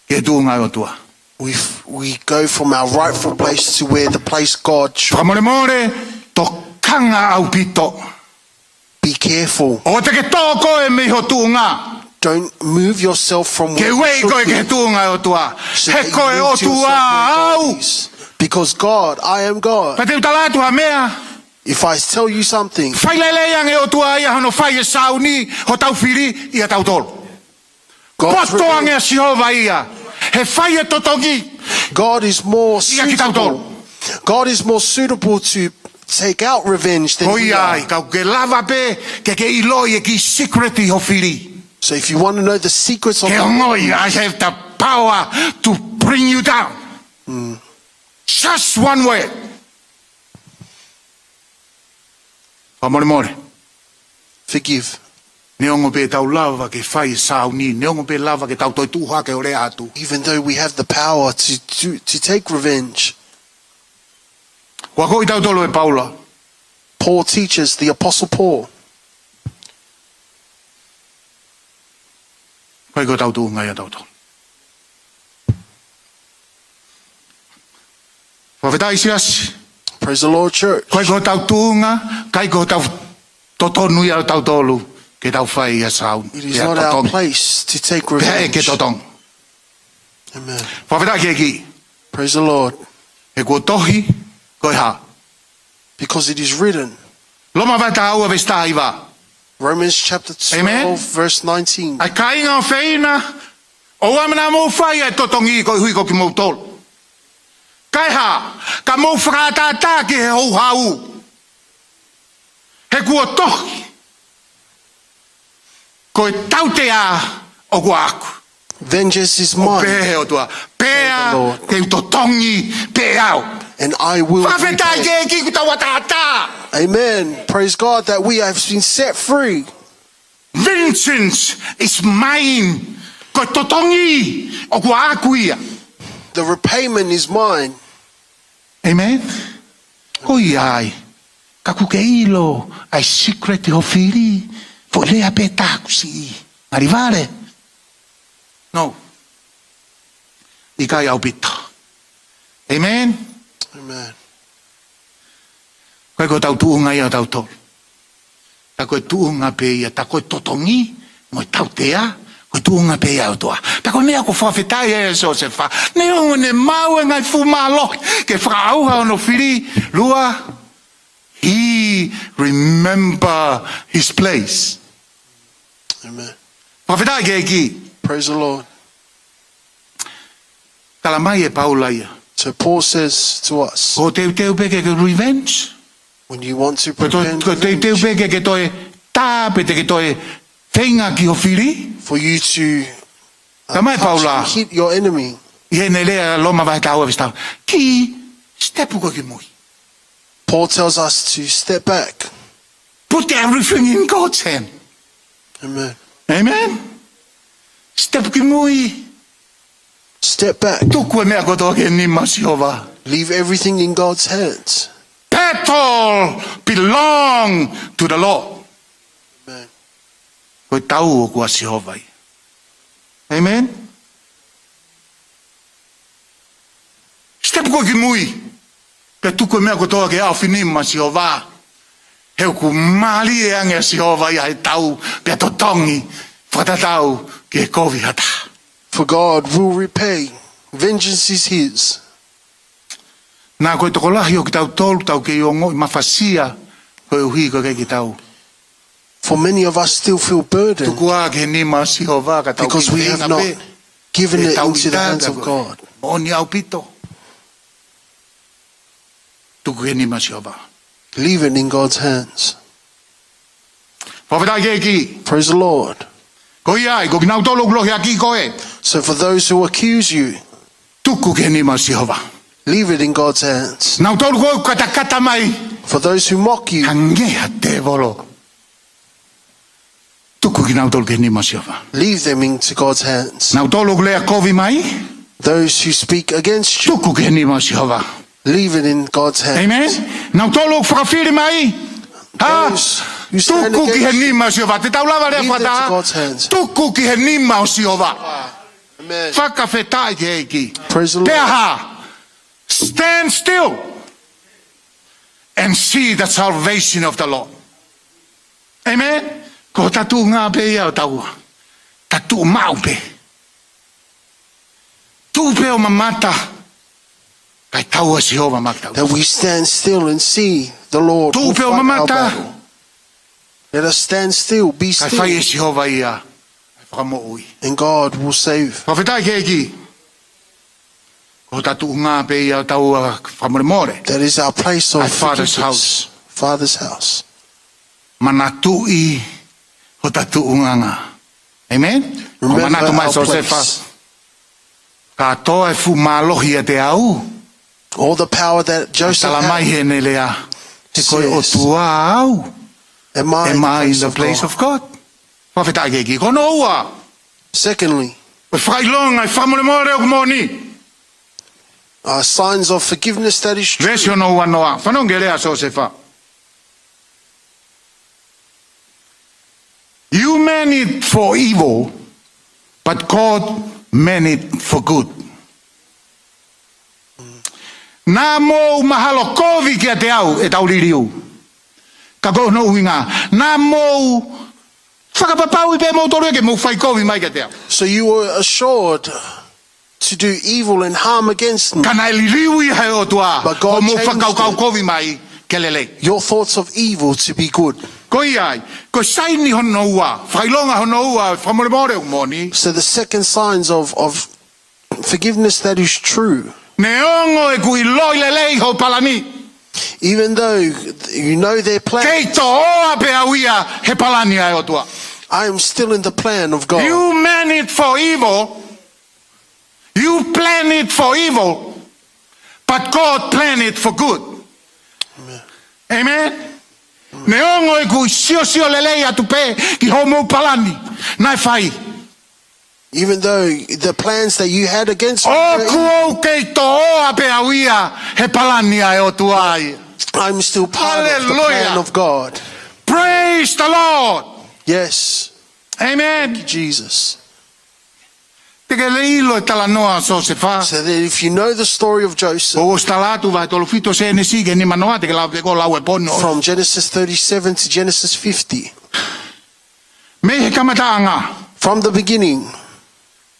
ki he tuʻunga ʻo e ʻOtua. We, we go from our rightful place to where the place God should. Fakamolemole, tokanga ʻaupito. Be careful. ʻOua te ke toʻo koe mei ho tuʻunga. Don't move yourself from where you should be. Ke ueʻi koe ki he tuʻunga ʻo e ʻOtua. So that you move to yourself where God is. He ko e ʻOtua au. Because God, I am God. Pea te u tala atu ha meʻa. If I tell you something, fai lelei ange ʻOtua ia hono fai e sāuni hotau fili ʻiate kitautolu. God's revenge. Poto ange ʻa Sihova ia he fai e totongi. God is more suitable. ʻIa kitautolu. God is more suitable to take out revenge than we are. Ko ia ai, ka ke lava pē ke ke ʻiloʻi e kiʻi secret ʻi ho fili. So if you want to know the secrets of the Lord, ke ongoʻi, I have the power to bring you down. Mm. Just one word. Fakamolemole. Forgive. Neongo pē ʻetau lava ke fai e sāuni, neongo pē lava ke tau toe tuʻu hake ʻo lea atu. Even though we have the power to, to, to take revenge. ʻOku akoʻi kitautolu ʻe Paula. Paul teaches, the Apostle Paul. ʻOku ʻikai ko hotau tuʻunga ia ʻotautolu. Fakafetaʻi siasi. Praise the Lord, church. ʻOku ʻikai ko hotau tuʻunga, ʻikai ko hotau totonu ia ʻotautolu ke tau fai e sāuni. It is not our place to take revenge. Pea totongi. Pea ʻe ke totongi. Amen. Fakafetaʻi ki he ʻEiki. Praise the Lord. He kuo tohi, ko e hā? Because it is written. Loma vahe taha ua veesi taha hiva. Romans chapter twelve, verse nineteen. Amen. ʻA e kāinga ʻofeina, ʻoua naʻa mou fai ʻa e totongi koeʻuhi ko kimoutolu. Kae hā, ka mou fakaʻataʻatā ki he houhau. He kuo tohi, ko e tautea ʻoku ʻaʻaku. Vengeance is mine, ʻo pehē ʻe he ʻOtua. Pea te u totongi pē au. And I will repay. Fakafetaʻi ki he ʻEiki kuo tau ʻataʻatā. Amen. Praise God that we have been set free. Vengeance is mine. Ko e totongi ʻoku ʻaʻaku ia. The repayment is mine. Amen. Ko ia ai. Ka ʻoku ke ʻilo ʻa e secret ʻi ho fili, foʻi lea pē taha kuo siʻi ngali vale. No. ʻIkai ʻaupito. Amen. Amen. ʻOku ʻikai ko hotau tuʻunga ia ʻotautolu. Tā ko e tuʻunga pē ia, tā ko e totongi mo e tautea, ko e tuʻunga pē ia ʻo e ʻOtua. Tā ko e meʻa ʻoku fakafetaʻi ai ʻa Siosefa. Neongo ʻene maʻu e ngaahi fuʻu mālohi ke fakaʻauha hono fili, lua, he remember his place. Amen. Fakafetaʻi ki he ʻEiki. Praise the Lord. Tala mai ʻe Paula ia. So Paul says to us, ko e teuteu pē ke ke revenge. When you want to pretend revenge, ko e teuteu pē ke ke toe tā pe te ke toe feinga ki ho fili. For you to, uh, tala mai ʻe Paula, touch and hit your enemy. ʻI heʻene lea Loma vahe taha ua veesi taha ua. Kiʻi step koe ki mui. Paul tells us to step back. Put everything in God's hand. Amen. Amen. Step ki mui. Step back. Tuku e meʻa kotoa ki he nima ʻo Sihova. Leave everything in God's hands. Battle belong to the Lord. Amen. Ko e tau ʻoku ʻa Sihova ia. Amen. Step ko ē ki mui. Pea tuku e meʻa kotoa ki he ʻaofinima ʻo Sihova. He ʻoku mālie ange ʻa Sihova ia he tau, pea totongi, fakatatau ki he kovi ʻa ha taha. For God will repay. Vengeance is his. Naʻa ko e tokolahi ʻo kitautolu tau kei ongoʻi mafasia koeʻuhi ko e ʻikai ke tau. For many of us still feel burdened Tuku ā ki he nima ʻo Sihova ka tau because we have not given it into the hands of God. Moʻoni ʻaupito. Tuku ki he nima ʻo Sihova. Leave it in God's hands. Fakafetaʻi ki he ʻEiki. Praise the Lord. Ko ia ai, ko kinautolu ʻoku lohiakiʻi koe. So for those who accuse you, Tuku ki he nima ʻo Sihova. Leave it in God's hands. Nautolu ko ē ʻoku katakata mai. For those who mock you, Hangē ha tēvolo. Tuku kinautolu ki he nima ʻo Sihova. Leave them into God's hands. Nautolu ʻoku lea kovi mai. Those who speak against you, Tuku ki he nima ʻo Sihova. Leave it in God's hands. Amen. Nautolu ʻoku fakafili mai. Ha? Those who stand against you, Tuku ki he nima ʻo Sihova. Te tau lava lea fata. Leave them to God's hands. Tuku ki he nima ʻo Sihova. Amen. Fakafetaʻi ki he ʻEiki. Praise the Lord. Pea ha? Stand still and see the salvation of the Lord. Amen. Ko e tuʻunga pē ia ʻo taua. Tau tuʻu maʻu pē. Tuʻu pē ʻo mamata. Kae tau ʻa Sihova maʻa kitautolu. That we stand still and see the Lord will fight our battle. Tuʻu pē ʻo mamata. Let us stand still, be still. Kae fai ʻe Sihova ia ʻa e fakamoʻui. And God will save. Fakafetaʻi ki he ʻEiki. Ko e tuʻunga pē ia ʻo taua fakamolemole. That is our place of forgiveness. Our Father's house. Father's house. Manatuʻi hota tuʻunga. Amen? Remember our place. Ko e manatu mai ʻa Siosefa. Kātoa e fuʻu mālohi ʻiate au. All the power that Joseph had. Tala mai heʻene lea. He ko e ʻOtua au. Am I in the place of God? Fakafetaʻi ki he ʻEiki. Ko hono ua. Secondly, ʻo fakaʻilonga e fakamolemole ʻoku moʻoni. Uh, signs of forgiveness that is true. Veesi hono uanoa. Fanongo ki he lea ʻa Siosefa. You meant it for evil, but God meant it for good. Naʻa mou mahalo kovi kiate au, ʻetau liliu. Ka ko hono ʻuhinga, naʻa mou fakapapauʻi pē moutolu ia ke mou fai kovi mai kiate au. So you were assured to do evil and harm against me. Ka naʻe liliu ia ʻe he ʻOtua. But God changed it. Hoʻomou fakakaukau kovi mai ke lelei. Your thoughts of evil to be good. Ko ia ai, ko e saini hono ua, fakaʻilonga hono ua, fakamolemole ʻoku moʻoni. So the second signs of, of forgiveness that is true. Neongo ʻeku ʻiloʻi lelei hoʻo palani. Even though you know their plan. Kei toʻoa pē au ia he palani ʻa e ʻOtua. I am still in the plan of God. You meant it for evil. You plan it for evil, but God plan it for good. Amen. Amen? Neongo ʻeku siosio lelei atu pē ki hoʻomou palani, naʻe fai. Even though the plans that you had against me were evil, ʻOku ou kei toʻoa pē au ia he palani ʻa e ʻOtua ia. I'm still part of the plan of God. Hallelujah. Praise the Lord. Yes. Amen. Thank you, Jesus. Te ke lava ʻo ʻilo e talanoa ʻo Siosefa. So that if you know the story of Joseph, ʻOku ʻosi tala atu vahe tolu fitu Sēnesi ki he nima noa, te ke lava pē koe ʻo lau e pono. From Genesis thirty-seven to Genesis fifty. Mei he kamataʻanga. From the beginning.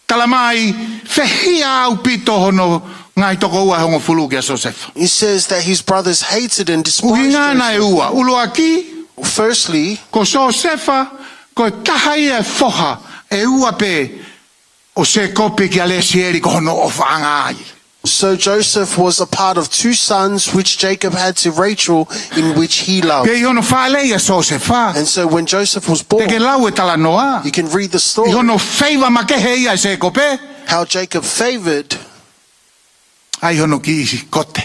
Tala mai, fehiʻa ʻaupito hono ngaahi tokoua ʻe hongofulu kia Siosefa. It says that his brothers hated and despised Joseph. ʻUhinga naʻe ua, ʻuluaki. Firstly, Ko Siosefa, ko e taha ia e foha ʻe ua pē ʻo Sēkope kia Lesieli ko hono ʻofaʻanga ia. So Joseph was a part of two sons which Jacob had to Rachel, in which he loved. Pea ʻi hono fāʻeleʻi ʻa Siosefa. And so when Joseph was born, Te ke lau e talanoa. You can read the story. ʻI hono feiva makehe ia ʻe Sēkope. How Jacob favored. ʻAi hono kiʻi kote.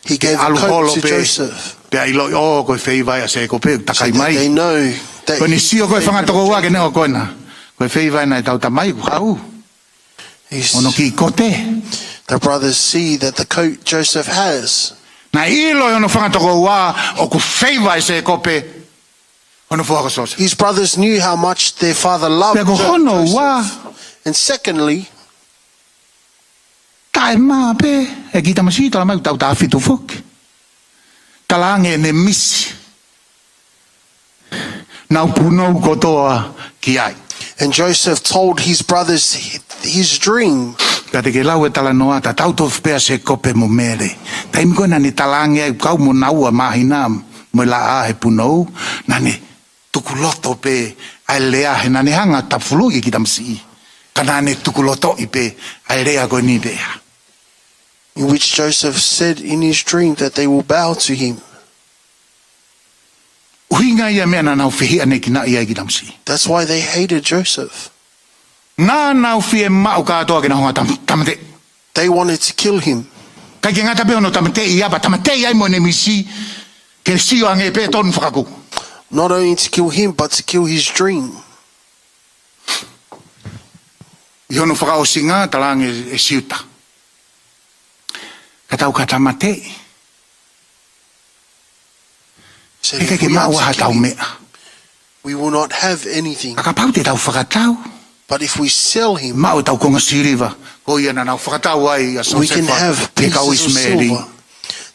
He gave a coat to Joseph. Pea ʻiloʻi ʻo ko e feiva ʻa Sēkope, takai mai. So that they know that he favored Jacob. Ko ʻene sio ko e fanga tokoua ke ne ʻo ko ena. Ko e feiva ena ʻetau tamai ʻoku haʻu. He's- Hono kiʻi kote. The brothers see that the coat Joseph has. Naʻe ʻilo ʻe hono fanga tokoua ʻoku feiva ʻe Sēkope hono foha ko Sōsefa. His brothers knew how much their father loved Joseph. Pea ko hono ua. And secondly, Taʻemaʻa pē, ʻe kiʻi tamasiʻi, talamai ʻoku tau taʻu fitu foki. Talaange ʻene misi. Nau punou kotoa ki ai. And Joseph told his brothers his dream. Ka te ke lau e talanoa, tatau tofu pē ʻa Sēkope mo Mele. Taimi ko ē naʻa ne talaange ai kau mo naua māhina mo e laʻā he punou, naʻa ne tukuloto pē ʻa e lea he naʻa ne hanga ʻo tafuluʻi e kiʻi tamasiʻi. Ka naʻa ne tukulotoʻi pē ʻa e lea ko eni pē. In which Joseph said in his dream that they will bow to him. ʻUhinga ia meʻa naʻa nau fehiʻanekinaʻi ai e kiʻi tamasiʻi. That's why they hated Joseph. Naʻa nau fiemaʻu kātoa ke na hanga ʻo tam-, tāmateʻi. They wanted to kill him. ʻIkai ke ngata pē hono tāmateʻi ia, pea tāmateʻi ai mo ʻene misi, ke sio ange pē tonu fakakū. Not only to kill him, but to kill his dream. ʻI hono fakaʻosinga, talaange ʻe Siuta, ka tau ka tāmateʻi, Said, ʻikai ke maʻu ha tau meʻa. We will not have anything. Ka kapau te tau fakatau, But if we sell him, maʻu ʻetau konga siliva, ko ia naʻa nau fakatau ai ʻa Sōsefa, we can have pieces of silver.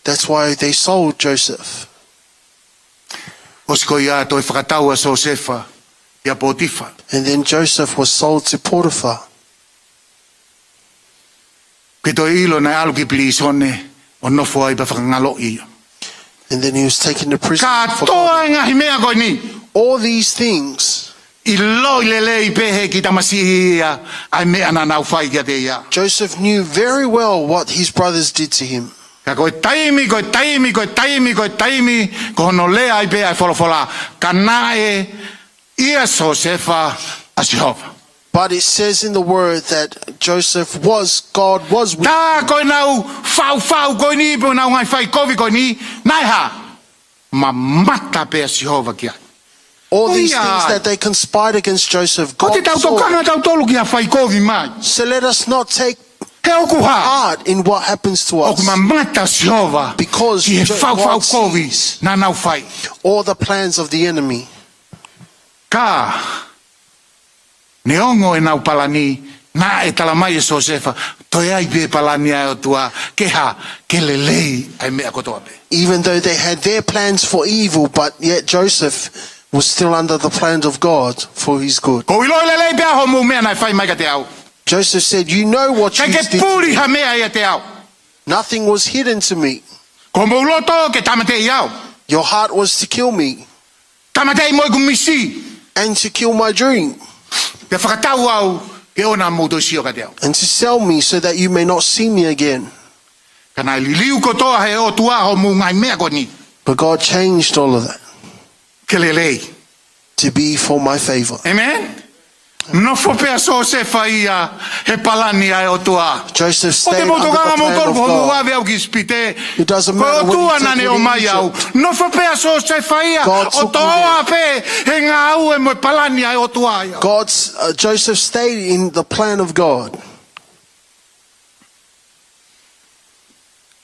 That's why they sold Joseph. ʻOsi ko ia toe fakatau ʻa Sōsefa ʻia Pōtifa. And then Joseph was sold to Potiphar. Ke toe ʻilo naʻe ʻalu ki pilīsone ʻo nofo ai pea fakangaloʻi ia. And then he was taken to prison for Kātoa e ngaahi meʻa ko eni. All these things. ʻIloʻi lelei pē ʻe he kiʻi tamasiʻi ia ʻa e meʻa naʻa nau fai kiate ia. Joseph knew very well what his brothers did to him. Ka ko e taimi, ko e taimi, ko e taimi, ko e taimi, ko hono lea ai pē ʻa e folofola. Ka naʻe ʻia Sōsefa ʻa Sihova. But it says in the word that Joseph was, God was with him. Tā ko ʻenau faufau ko eni pea ʻenau ngaahi faikovi ko eni, naʻe hā? Mamata pē ʻa Sihova ki ai. All these things that they conspired against Joseph, God saw. Ko ia ai. ʻOua te tau tokanga tautolu ki ha faikovi mai. So let us not take part in what happens to us. He ʻoku hā? ʻOku mamata ʻa Sihova ki he faufau kovi naʻa nau fai. Because God sees all the plans of the enemy. Ka neongo ʻenau palani, naʻe talamai ʻe Sōsefa, toe ʻi ai pē palani ʻa e ʻOtua, ke hā, ke lelei ʻa e meʻa kotoa pē. Even though they had their plans for evil, but yet Joseph was still under the plans of God for his good. ʻOku ou ʻiloʻi lelei pē ʻa hoʻomou meʻa naʻe fai mai kiate au. Joseph said, "You know what you did to me." ʻIkai ke puli ha meʻa ʻiate au. Nothing was hidden to me. Ko hoʻomou loto ke tāmateʻi au. Your heart was to kill me. Tāmateʻi mo ʻeku misi. And to kill my dream. Pea fakatau au ke ʻoua naʻa mou toe sio kiate au. And to sell me so that you may not see me again. Ka naʻe liliu kotoa ʻe he ʻOtua hoʻomou ngaahi meʻa ko eni. But God changed all of that. Ke lelei. To be for my favor. Amen? Nofo pē ʻa Sōsefa ia he palani ʻa e ʻOtua. Joseph stayed under the plan of God. ʻOua te mou tokanga moutolu ko hoʻomou ʻave au ki ʻIsipite. It doesn't matter when you take me to Egypt. Ko e ʻOtua naʻa ne ʻomai au. Nofo pē ʻa Sōsefa ia, ʻo toʻoa pē he ngāue mo e palani ʻa e ʻOtua ia. God, uh, Joseph stayed in the plan of God.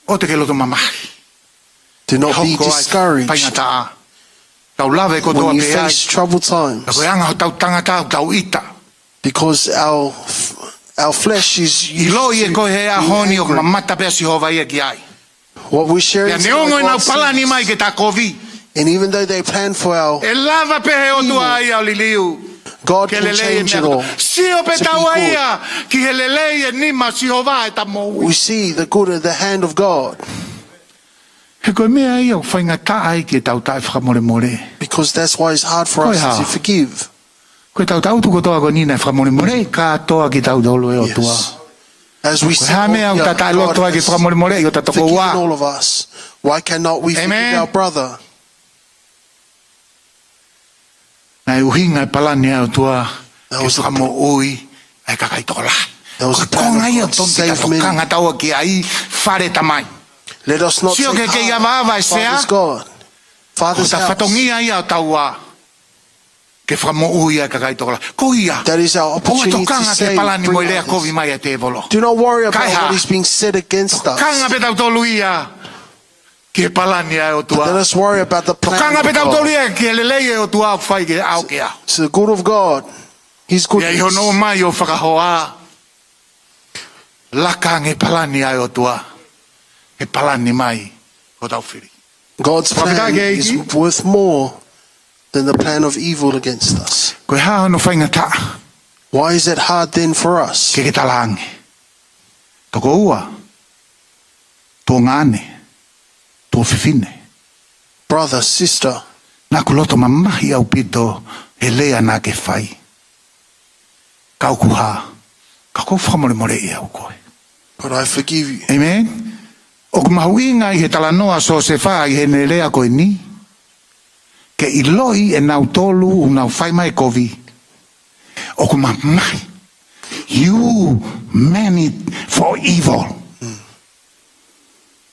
ʻOua te ke loto mamahi. Do not be discouraged. Hoko ai faingataʻa. Tau lave kotoa pē ai. When you face troubled times. Ka ko e anga hotau tangata, tau ʻita. Because our f-, our flesh is used to being angry. ʻIloʻi ʻe koe he ʻaho ni ʻoku mamata pē ʻa Sihova ia ki ai. What we share in our world seems. Pea neongo ʻenau palani mai ke ta kovi. And even though they plan for our evil, God can change it all. ʻE lava pē he ʻOtua ia ʻo liliu ke lelei e meʻa kotoa. To be good. Sio pē taua ia ki he lelei e nima ʻo Sihova ʻi heʻeta moʻui. We see the good of the hand of God. He ko e meʻa ia ʻoku faingataʻa ai ke tau taʻefakamolemole. Because that's why it's hard for us to forgive. Ko e hā? Ko ʻetau tangutu kotoa ko eni naʻe fakamolemoleʻi kātoa kitautolu ʻe he ʻOtua. Yes. As we see all here, God has forgiven all of us. Ko e hā e meʻa ʻoku ta taʻeloto ai ke fakamolemoleʻi hota tokoua? Why cannot we forgive our brother? Amen. Naʻe ʻuhinga e palani ʻa e ʻOtua ke fakamoʻui ʻa e kakai tokolahi. That was the plan of God. Ko e konga ia ʻoku totonu ke ta tokanga taua ki ai, fale Tamai. Let us not take heart. Sio ki he kei avaava ʻa e sea. Father's God. Father's house. Ko hota fatongia ia ʻo taua. ke fakamoʻui ʻa e kakai tokolahi. Ko ia. That is our opportunity to save, bring others. ʻOua tokanga ki he palani mo e lea kovi mai ʻa e tēvolo. Do not worry about what is being said against us. Kae hā? Tokanga pē tautolu ia ki he palani ʻa e ʻOtua. But let us worry about the plan of God. Tokanga pē tautolu ia ki he lelei ʻa e ʻOtua ʻoku fai ke ʻau ke ʻau. It's the good of God, His goodness. ʻI hono ʻomai ʻo fakahoa, laka ange palani ʻa e ʻOtua he palani mai hotau fili. God's plan is worth more than the plan of evil against us. Fakafetaʻi ki he ʻEiki. Ko e hā hono faingataʻa? Why is it hard then for us? Ke ke talaange, tokoua, tuongaʻane, tuofefine, brother, sister, naʻa ku loto mamahi ʻaupito he lea naʻa ke fai. Ka ʻoku hā? Ka ʻoku ou fakamolemoleʻi au koe. But I forgive you. ʻĒmeni. ʻOku mahuʻinga ʻi he talanoa ʻa Siosefa ʻi heʻene lea ko eni, ke ʻiloʻi ʻe nautolu ʻoku nau fai mai kovi, ʻoku mamahi. You meant it for evil.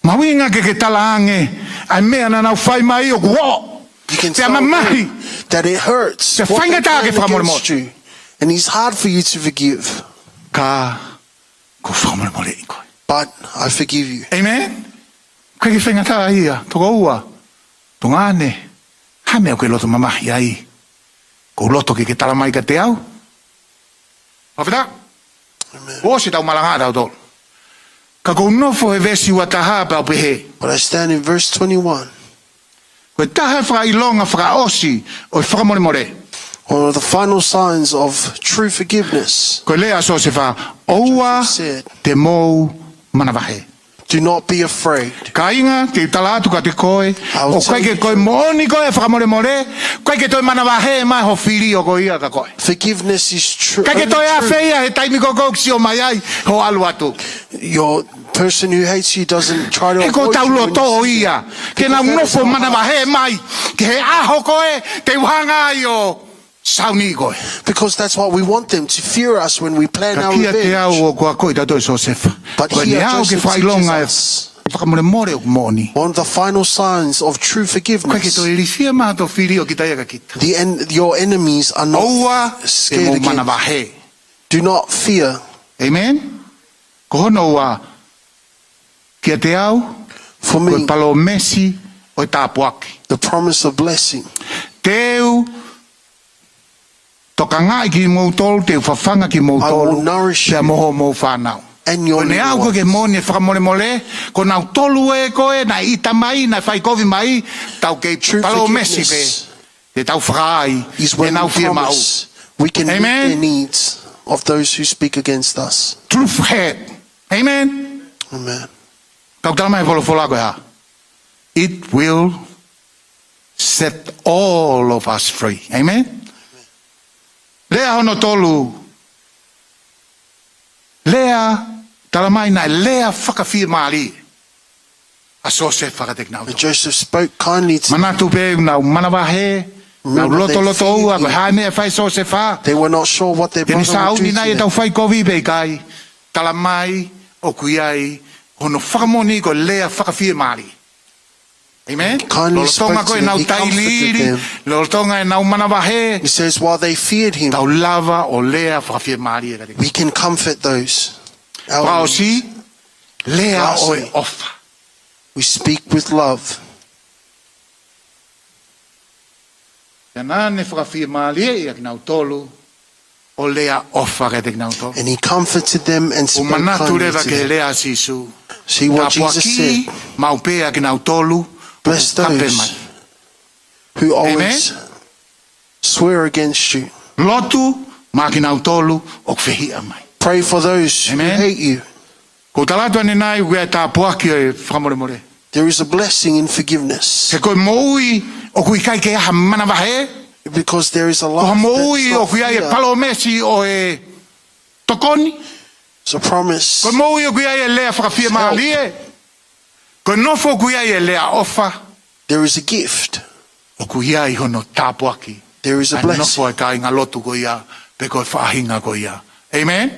Mahuʻinga ke ke talaange ʻa e meʻa naʻa nau fai mai ʻoku oʻo, pea mamahi, that it hurts, what they've done against you, and it's hard for you to forgive. Ka ʻoku ou fakamolemoleʻi koe. But I forgive you. ʻĒmeni. ʻIkai ke faingataʻa ia, tokoua, tuongaʻane, ha meʻa ʻoku ke loto mamahi ai, ʻoku ou loto ke ke tala mai kiate au. Fakafetaʻi. ʻĒmeni. Kuo ʻosi ʻetau malanga tautolu. Ka ʻoku ou nofo he veesi uataha pea u pehē, but I stand in verse twenty-one. Ko e taha e fakaʻilonga fakaʻosi ʻo e fakamolemole, one of the final signs of true forgiveness, ko e lea ʻa Siosefa, ʻoua te mou manavahē. Do not be afraid. Kāinga, te u tala atu kiate koe, ʻoku ʻikai ke ko e moʻoni ko ē ʻa e fakamolemole, ʻoku ʻikai ke toe manavahē mai ho fili ʻoku ʻikai ko koe. Forgiveness is true. ʻIkai ke toe afe ia he taimi ko ē ʻoku sio mai ai hoʻo ʻalu atu. Your person who hates you doesn't try to avoid you when you see them. He ko hotau loto ia ke nau nofo manavahē mai ki he ʻaho ko ē te u hanga ai ʻo sauni koe. Because that's what we want them to fear us when we plan our revenge. Ka kiate au ʻoku akoʻi tautolu ʻe Siosefa. But here Joseph teaches us, ko e meʻa ʻoku ke fakaʻilonga e fakamolemole ʻoku moʻoni, one of the final signs of true forgiveness, ʻoku ʻikai ke toe ilifia mai ho fili ʻo kita ia kia kita. The en-, your enemies are not scared again. ʻOua te mou manavahē. Do not fear. ʻĒmeni. Ko hono ua, kiate au, for me, ko e palōmesi ʻo e tāpuaki. The promise of blessing. Te u tokangaʻi kimoutolu, te u fafanga kimoutolu, I will nourish you, pea mo hoʻomou fānau. And your little ones. Ko ʻene aʻu ko ē ki he moʻoni ʻo e fakamolemole, ko nautolu ē ko ē naʻe ʻita mai, naʻe fai kovi mai, tau kei palōmesi pē. True forgiveness. Te tau fakaai is when we promise we can meet their needs of those who speak against us. ʻĒmeni. Truth hurt. ʻĒmeni. Amen. Ka ʻoku tala mai ʻe he folofola ko e hā? It will set all of us free. ʻĒmeni. Lea hono tolu. Lea, tala mai naʻe lea fakafiemālie ʻa Siosefa kiate kinautolu. And Joseph spoke kindly to them. Manatu pē ʻoku nau manavahē, nau lotoloto ua, ko e hā e meʻa ʻe fai ʻe Siosefa. Remember they feared him. They were not sure what their brother would do to them. Te ne sāuni nai ʻetau fai kovi pe ʻikai. Tala mai ʻoku ʻi ai hono fakamoʻoni ko e lea fakafiemālie. ʻĒmeni. Kindly spoke to them. He comforted them. Lolotonga ko ē ʻenau tailiili, lolotonga ʻenau manavahē, he says, while they feared him, tau lava ʻo lea fakafiemālie kiate kinautolu. We can comfort those, our enemies. Fakaʻosi, lea ʻo e ʻofa. Lastly, we speak with love. Pea naʻa ne fakafiemālieʻi ʻa kinautolu ʻo lea ʻofa kiate kinautolu. And he comforted them and spoke kindly to them. ʻOku ou manatu leva ki he lea ʻa Sīsū. See what Jesus said. Tāpuakiʻi maʻu pē ʻa kinautolu ʻoku kape mai. Bless those who always swear against you. ʻĒmeni. Lotu maʻa kinautolu ʻoku fehiʻa mai. Pray for those who hate you. ʻĒmeni. Ko u tala atu ʻanenai, ʻoku ʻi ai e tāpuaki ʻo e fakamolemole. There is a blessing in forgiveness. He ko e moʻui ʻoku ʻikai ke ʻi ai ha manavahē. Because there is a life that's not fear. Ko e moʻui ʻoku ʻi ai e palōmesi ʻo e tokoni. It's a promise. Ko e moʻui ʻoku ʻi ai e lea fakafiemālie. It's help. Ko e nofo ʻoku ʻi ai e lea ʻofa. There is a gift. ʻOku ʻi ai hono tāpuaki. There is a blessing. ʻA e nofo ʻa e kāingalotu ko ia, pe ko e faʻahinga ko ia. ʻĒmeni?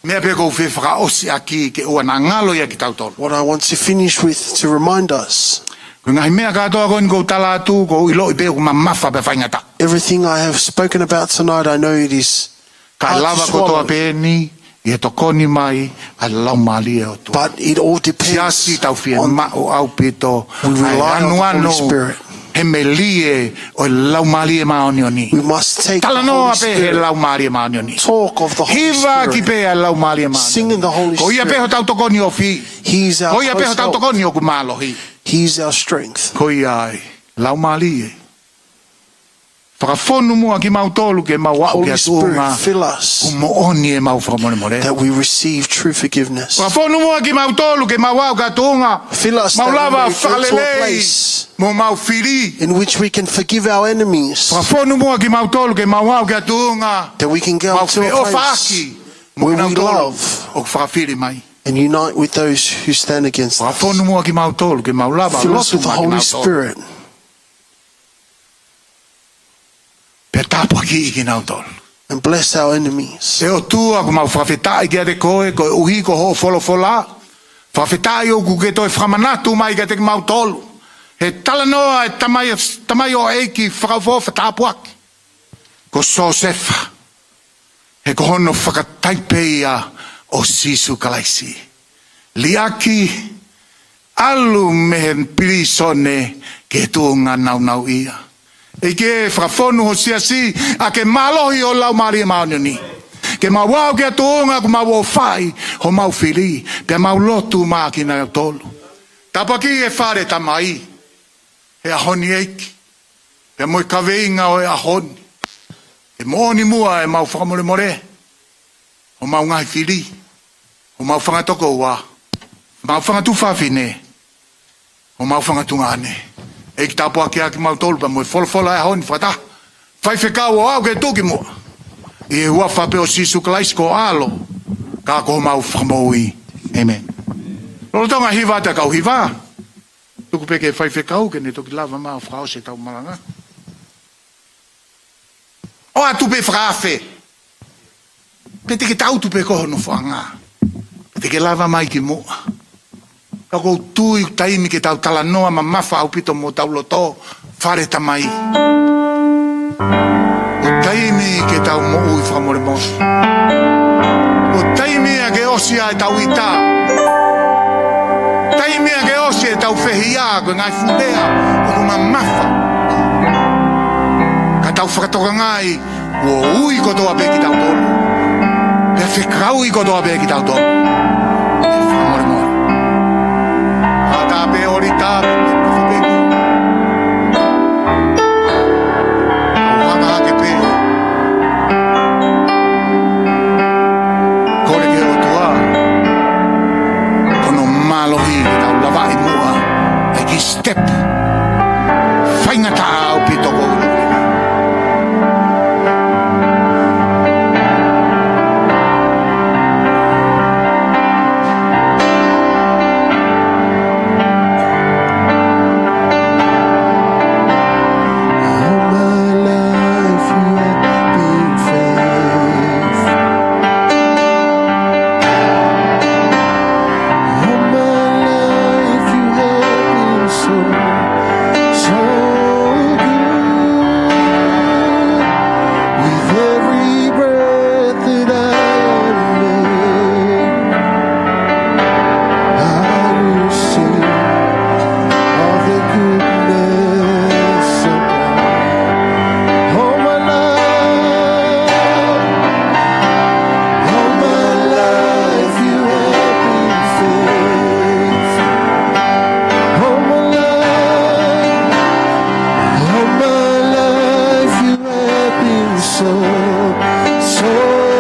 Meʻa pē ʻoku ou fie fakaʻosi ʻaki ke ʻoua naʻa ngalo ia kiate kitautolu. What I want to finish with to remind us. Ko e ngaahi meʻa kātoa ko eni ʻoku ou tala atu, ʻoku ou ʻiloʻi pē ʻoku mamafa pea faingataʻa. Everything I have spoken about tonight, I know it is hard to swallow. Kae lava kotoa pē eni ʻi he tokoni mai ʻa e Laumālie ʻo e ʻOtua. But it all depends on, Siasi, tau fiemaʻu ʻaupito ʻa e anuanu, we rely on the Holy Spirit, he melie ʻo e Laumālie Māʻoniʻoni. We must take the Holy Spirit. Talanoa pē he Laumālie Māʻoniʻoni. Talk of the Holy Spirit. Hiva ʻaki pē ʻa e Laumālie Māʻoniʻoni. Sing in the Holy Spirit. Ko ia pē hotau tokoni ofi. He is our close help. Ko ia pē hotau tokoni ʻoku mālohi. He is our strength. Ko ia ai, Laumālie, fakafonu muʻa kimautolu ke mau aʻu ki ha tuʻunga, Holy Spirit, fill us, ʻoku moʻoni ʻemau fakamolemole. That we receive true forgiveness. Fakafonu muʻa kimautolu ke mau aʻu ki ha tuʻunga, fill us, mau lava fakalelei mo homau fili. That we may get to a place in which we can forgive our enemies. Fakafonu muʻa kimautolu ke mau aʻu ki ha tuʻunga, that we can go to a place, mau feʻofaʻaki mo kinautolu, where we love, ʻoku fakafili mai, and unite with those who stand against us. Fakafonu muʻa kimautolu ke mau lava, fill us with the Holy Spirit, lotu maʻa kinautolu, pea tāpuakiʻi kinautolu. And bless our enemies. ʻE ʻOtua, ʻoku mau fakafetaʻi kiate koe koeʻuhi ko hoʻo folofola. Fakafetaʻi ʻoku ke toe fakamanatu mai kiate kimautolu he talanoa ʻa e tamai, tamai ʻo e ʻEiki fakaʻofoʻofa tāpuaki ko Siosefa, he ko hono fakataipe ia ʻo Sīsū Kalaisi. Liʻaki, ʻalu mei he pilīsone ki he tuʻunga nāunauʻia. ʻEiki, fakafonu ho siasi ʻaki e mālohi ʻo e Laumālie Māʻoniʻoni, ke mau aʻu ki ha tuʻunga ʻoku mau ʻofaʻi homau fili, pea mau lotu maʻa kinautolu. Tāpuakiʻi e fale tamai he ʻaho ni, ʻEiki, pea mo e kaveinga ʻo e ʻaho ni. Ke moʻoni muʻa ʻemau fakamolemole, homau ngaahi fili, homau fanga tokoua, homau fanga tuofāfine, homau fanga tuongaʻane. ʻEiki, tāpuakiʻi kimautolu pea mo e folofola ʻo e ʻaho ni fakataha. Faifekau, ʻo aʻu ki he tuʻukimuʻa, ʻi he huafa pē ʻo Sīsū Kalaisi ko ho ʻAlo, ka ko homau Fakamoʻui. ʻĒmeni. Lolotonga e hiva atu ʻa e kau hiva, tuku pē ki he faifekau ke ne toki lava mai ʻo fakaʻosi ʻetau malanga. ʻOatu pē fakaafe, pe te ke tangutu pē ko hono fanga, pe te ke lava mai ki muʻa. Ka ʻoku ou tui ʻoku taimi ke tau talanoa mamafa ʻaupito mo hotau loto, fale tamai. ʻOku taimi ke tau moʻui fakamolemole. ʻOku taimi ia ke ʻosi ai ʻetau ʻita. Taimi ia ke ʻosi ʻetau fehiʻa ko e ngaahi fuʻu lea ʻoku mamafa, ka tau fakatokangaʻi kuo ui kotoa pē kitautolu, pea fekauʻi kotoa pē kitautolu. Fakamolemole. Kātaki pē ʻo lita pē pē pē. ʻO hanga hake pē. Kole ki he ʻOtua hono mālohi ke tau lavaʻi muʻa ʻa e kiʻi step faingataʻa ʻaupito ko eni. All my life you have been faithful. All my life you have been so, so good. With every breath that I am able, I will sing of the goodness of God. All my life, all my life you have been faithful. All my life, all my life you have been so, so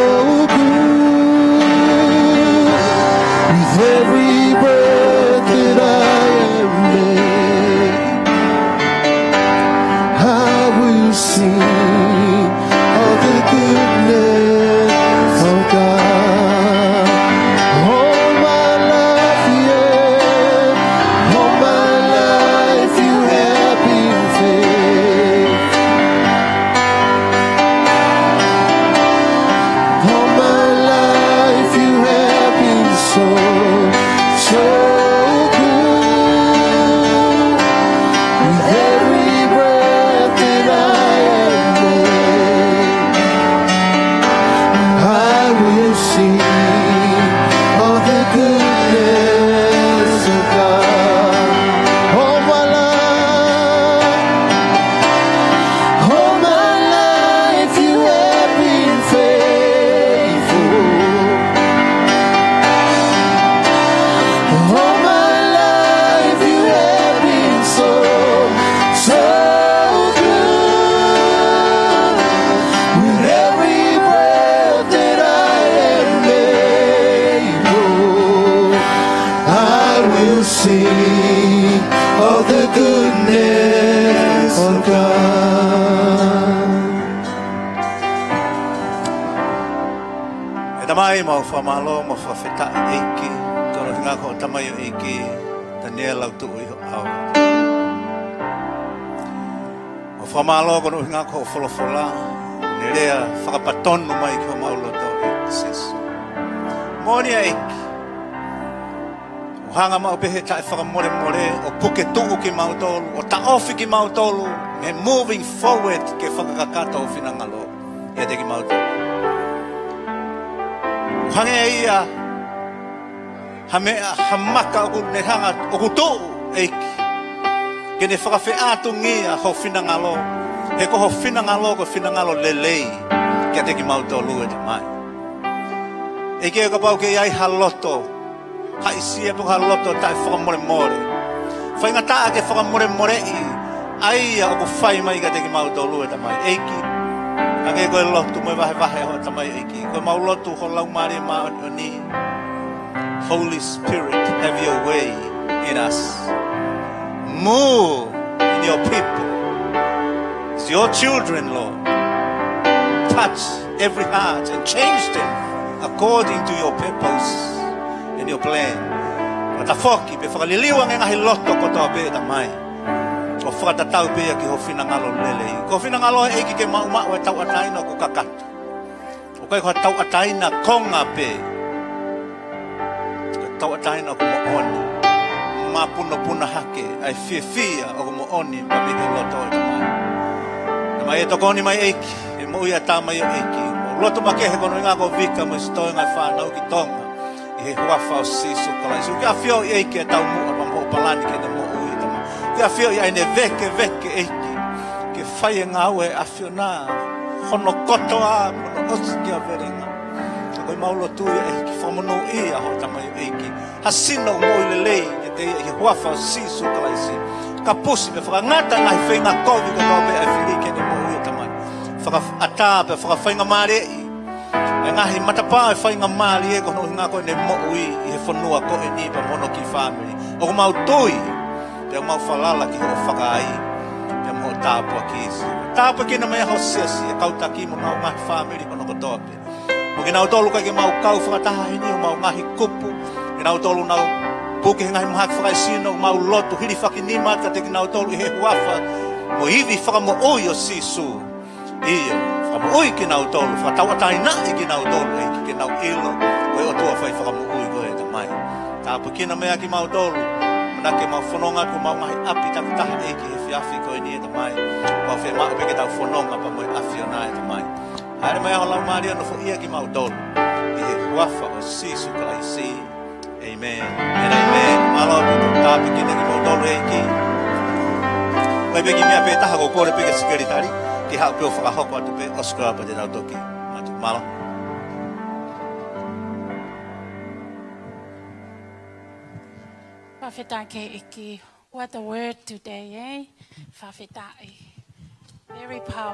good. With every breath that I am able, I will sing of the goodness of God. All my life, yeah, all my life you have been faithful. All my life you have been so, so good. Tamai, mau fakamālō, mau fakafetaʻi ʻEiki, koeʻuhi ko hoʻo tamaioʻeiki, Taniela Lautuʻu ʻi ho ʻao. Mau fakamālō koeʻuhi ko hoʻo folofola, ne lea fakapatonu mai ki homau loto, ʻEiki Sīsū. Moʻoni ʻEiki, ʻo hanga maʻu pē he taʻefakamolemole, ʻo puke tuʻu kimautolu, ʻo taʻofi kimautolu, mei he moving forward ke fakakakato ho finangalo ʻiate kimautolu. ʻO hangē ia ha meʻa, ha maka ʻoku ne hanga, ʻoku tuʻu, ʻEiki, ke ne fakafeʻātungiaʻi ho finangalo, he ko ho finangalo ko e finangalo lelei kiate kimautolu, ʻe Tamai. ʻEiki, kapau ʻoku ʻi ai ha loto haʻisia pe ko ha loto taʻefakamolemole, faingataʻa ke fakamolemoleʻi ʻa ia ʻoku fai mai kiate kimautolu, ʻe Tamai. ʻEiki, hangē ko e lotu mo e vahevahe ʻa hoʻo tamaioʻeiki, ko ʻemau lotu ho Laumālie Māʻoniʻoni. Holy Spirit, have your way in us. Move in your people. It's your children, Lord. Touch every heart and change them according to your purpose and your plan. Fakafoki pea fakaliliu ange ngaahi loto kotoa pē, Tamai, ʻo fakatatau pē ia ki ho finangalo lelei. Ko ho finangalo, ʻEiki, ke maʻu, maʻu e tauʻatāina ʻoku kakato. ʻOku ʻikai ko ha tauʻatāina konga pē. Ko e tauʻatāina ʻoku moʻoni. Mapunopuna hake ʻa e fiefia ʻoku moʻoni pea mei ho loto, ʻe Tamai. Tamai, ʻe tokoni mai, ʻEiki, ʻi he moʻui ʻa e tamaioʻeiki. Mau lotu makehe koeʻuhi ko Vika mo e siʻi toenga e fānau ki Tonga, ʻi he huafa ʻo Sīsū Kalaisi. ʻOku ke ʻafioʻi, ʻEiki, e taumuʻa pea mo hoʻo palani ki heʻene moʻui, Tamai. ʻOku ke ʻafioʻi ʻa ʻene vēkeveke, ʻEiki, ke fai e ngāue ʻa e ʻAfiona hono kotoa, hono ʻosi kia velenga. Ka ko ʻemau lotu ia, ʻEiki, fakamonūʻia ho tamaioʻeiki. Ha sino moʻui lelei kiate ia ʻi he huafa ʻo Sīsū Kalaisi. Kapusi pea fakangata e ngaahi feinga kovi kotoa pē ʻa e fili ki heʻene moʻui, ʻe Tamai. Fakaʻatā pea fakafaingamālieʻi e ngaahi matapā ʻo e faingamālie koeʻuhi ko ʻene moʻui ʻi he fonua ko eni pea mo hono kiʻi fāmili. ʻOku mau tui pea mau falala ki hoʻo fakaai pea mo hoʻo tāpuaki. Tāpuekina mai ho siasi, e kau taki mo honau ngaahi fāmili hono kotoa pē. Mo kinautolu ʻoku ʻikai ke mau kau fakataha heni, ʻo mau ngaahi kupu, kinautolu ʻoku nau puke he ngaahi mahaki fakaesino, mau lotu hilifakinima kiate kinautolu ʻi he huafa mo e ivi fakamoʻui ʻo Sīsū. ʻIo, fakamoʻui kinautolu, fakatauʻatāinaʻi kinautolu, ʻEiki, ke nau ʻilo ko e ʻOtua fai fakamoʻui koe, ʻe Tamai. Tāpuekina mai ʻa kimautolu, manako ke mau fononga ki homau ngaahi ʻapi takitaha, ʻEiki, he efiafi ko eni, ʻe Tamai. Mau fiemaʻu pē ke tau fononga pea mo e ʻAfiona, ʻe Tamai. Haʻele mai ho Laumālie ʻo nofoʻia kimautolu ʻi he huafa ʻo Sīsū Kalaisi. ʻĒmeni. ʻĒmeni. Mālō ʻaupito, tāpuekina kimoutolu ʻe he ʻEiki. Ko e pē kiʻi meʻa pē taha ʻoku ou kole pē ki he sekelitali ke haʻu pē ʻo fakahoko atu pē, ʻosi ko ia pea te nau toki mātuku. Mālō. Fakafetaʻi ki he ʻEiki. What a word today, eh? Fakafetaʻi. Very powerful.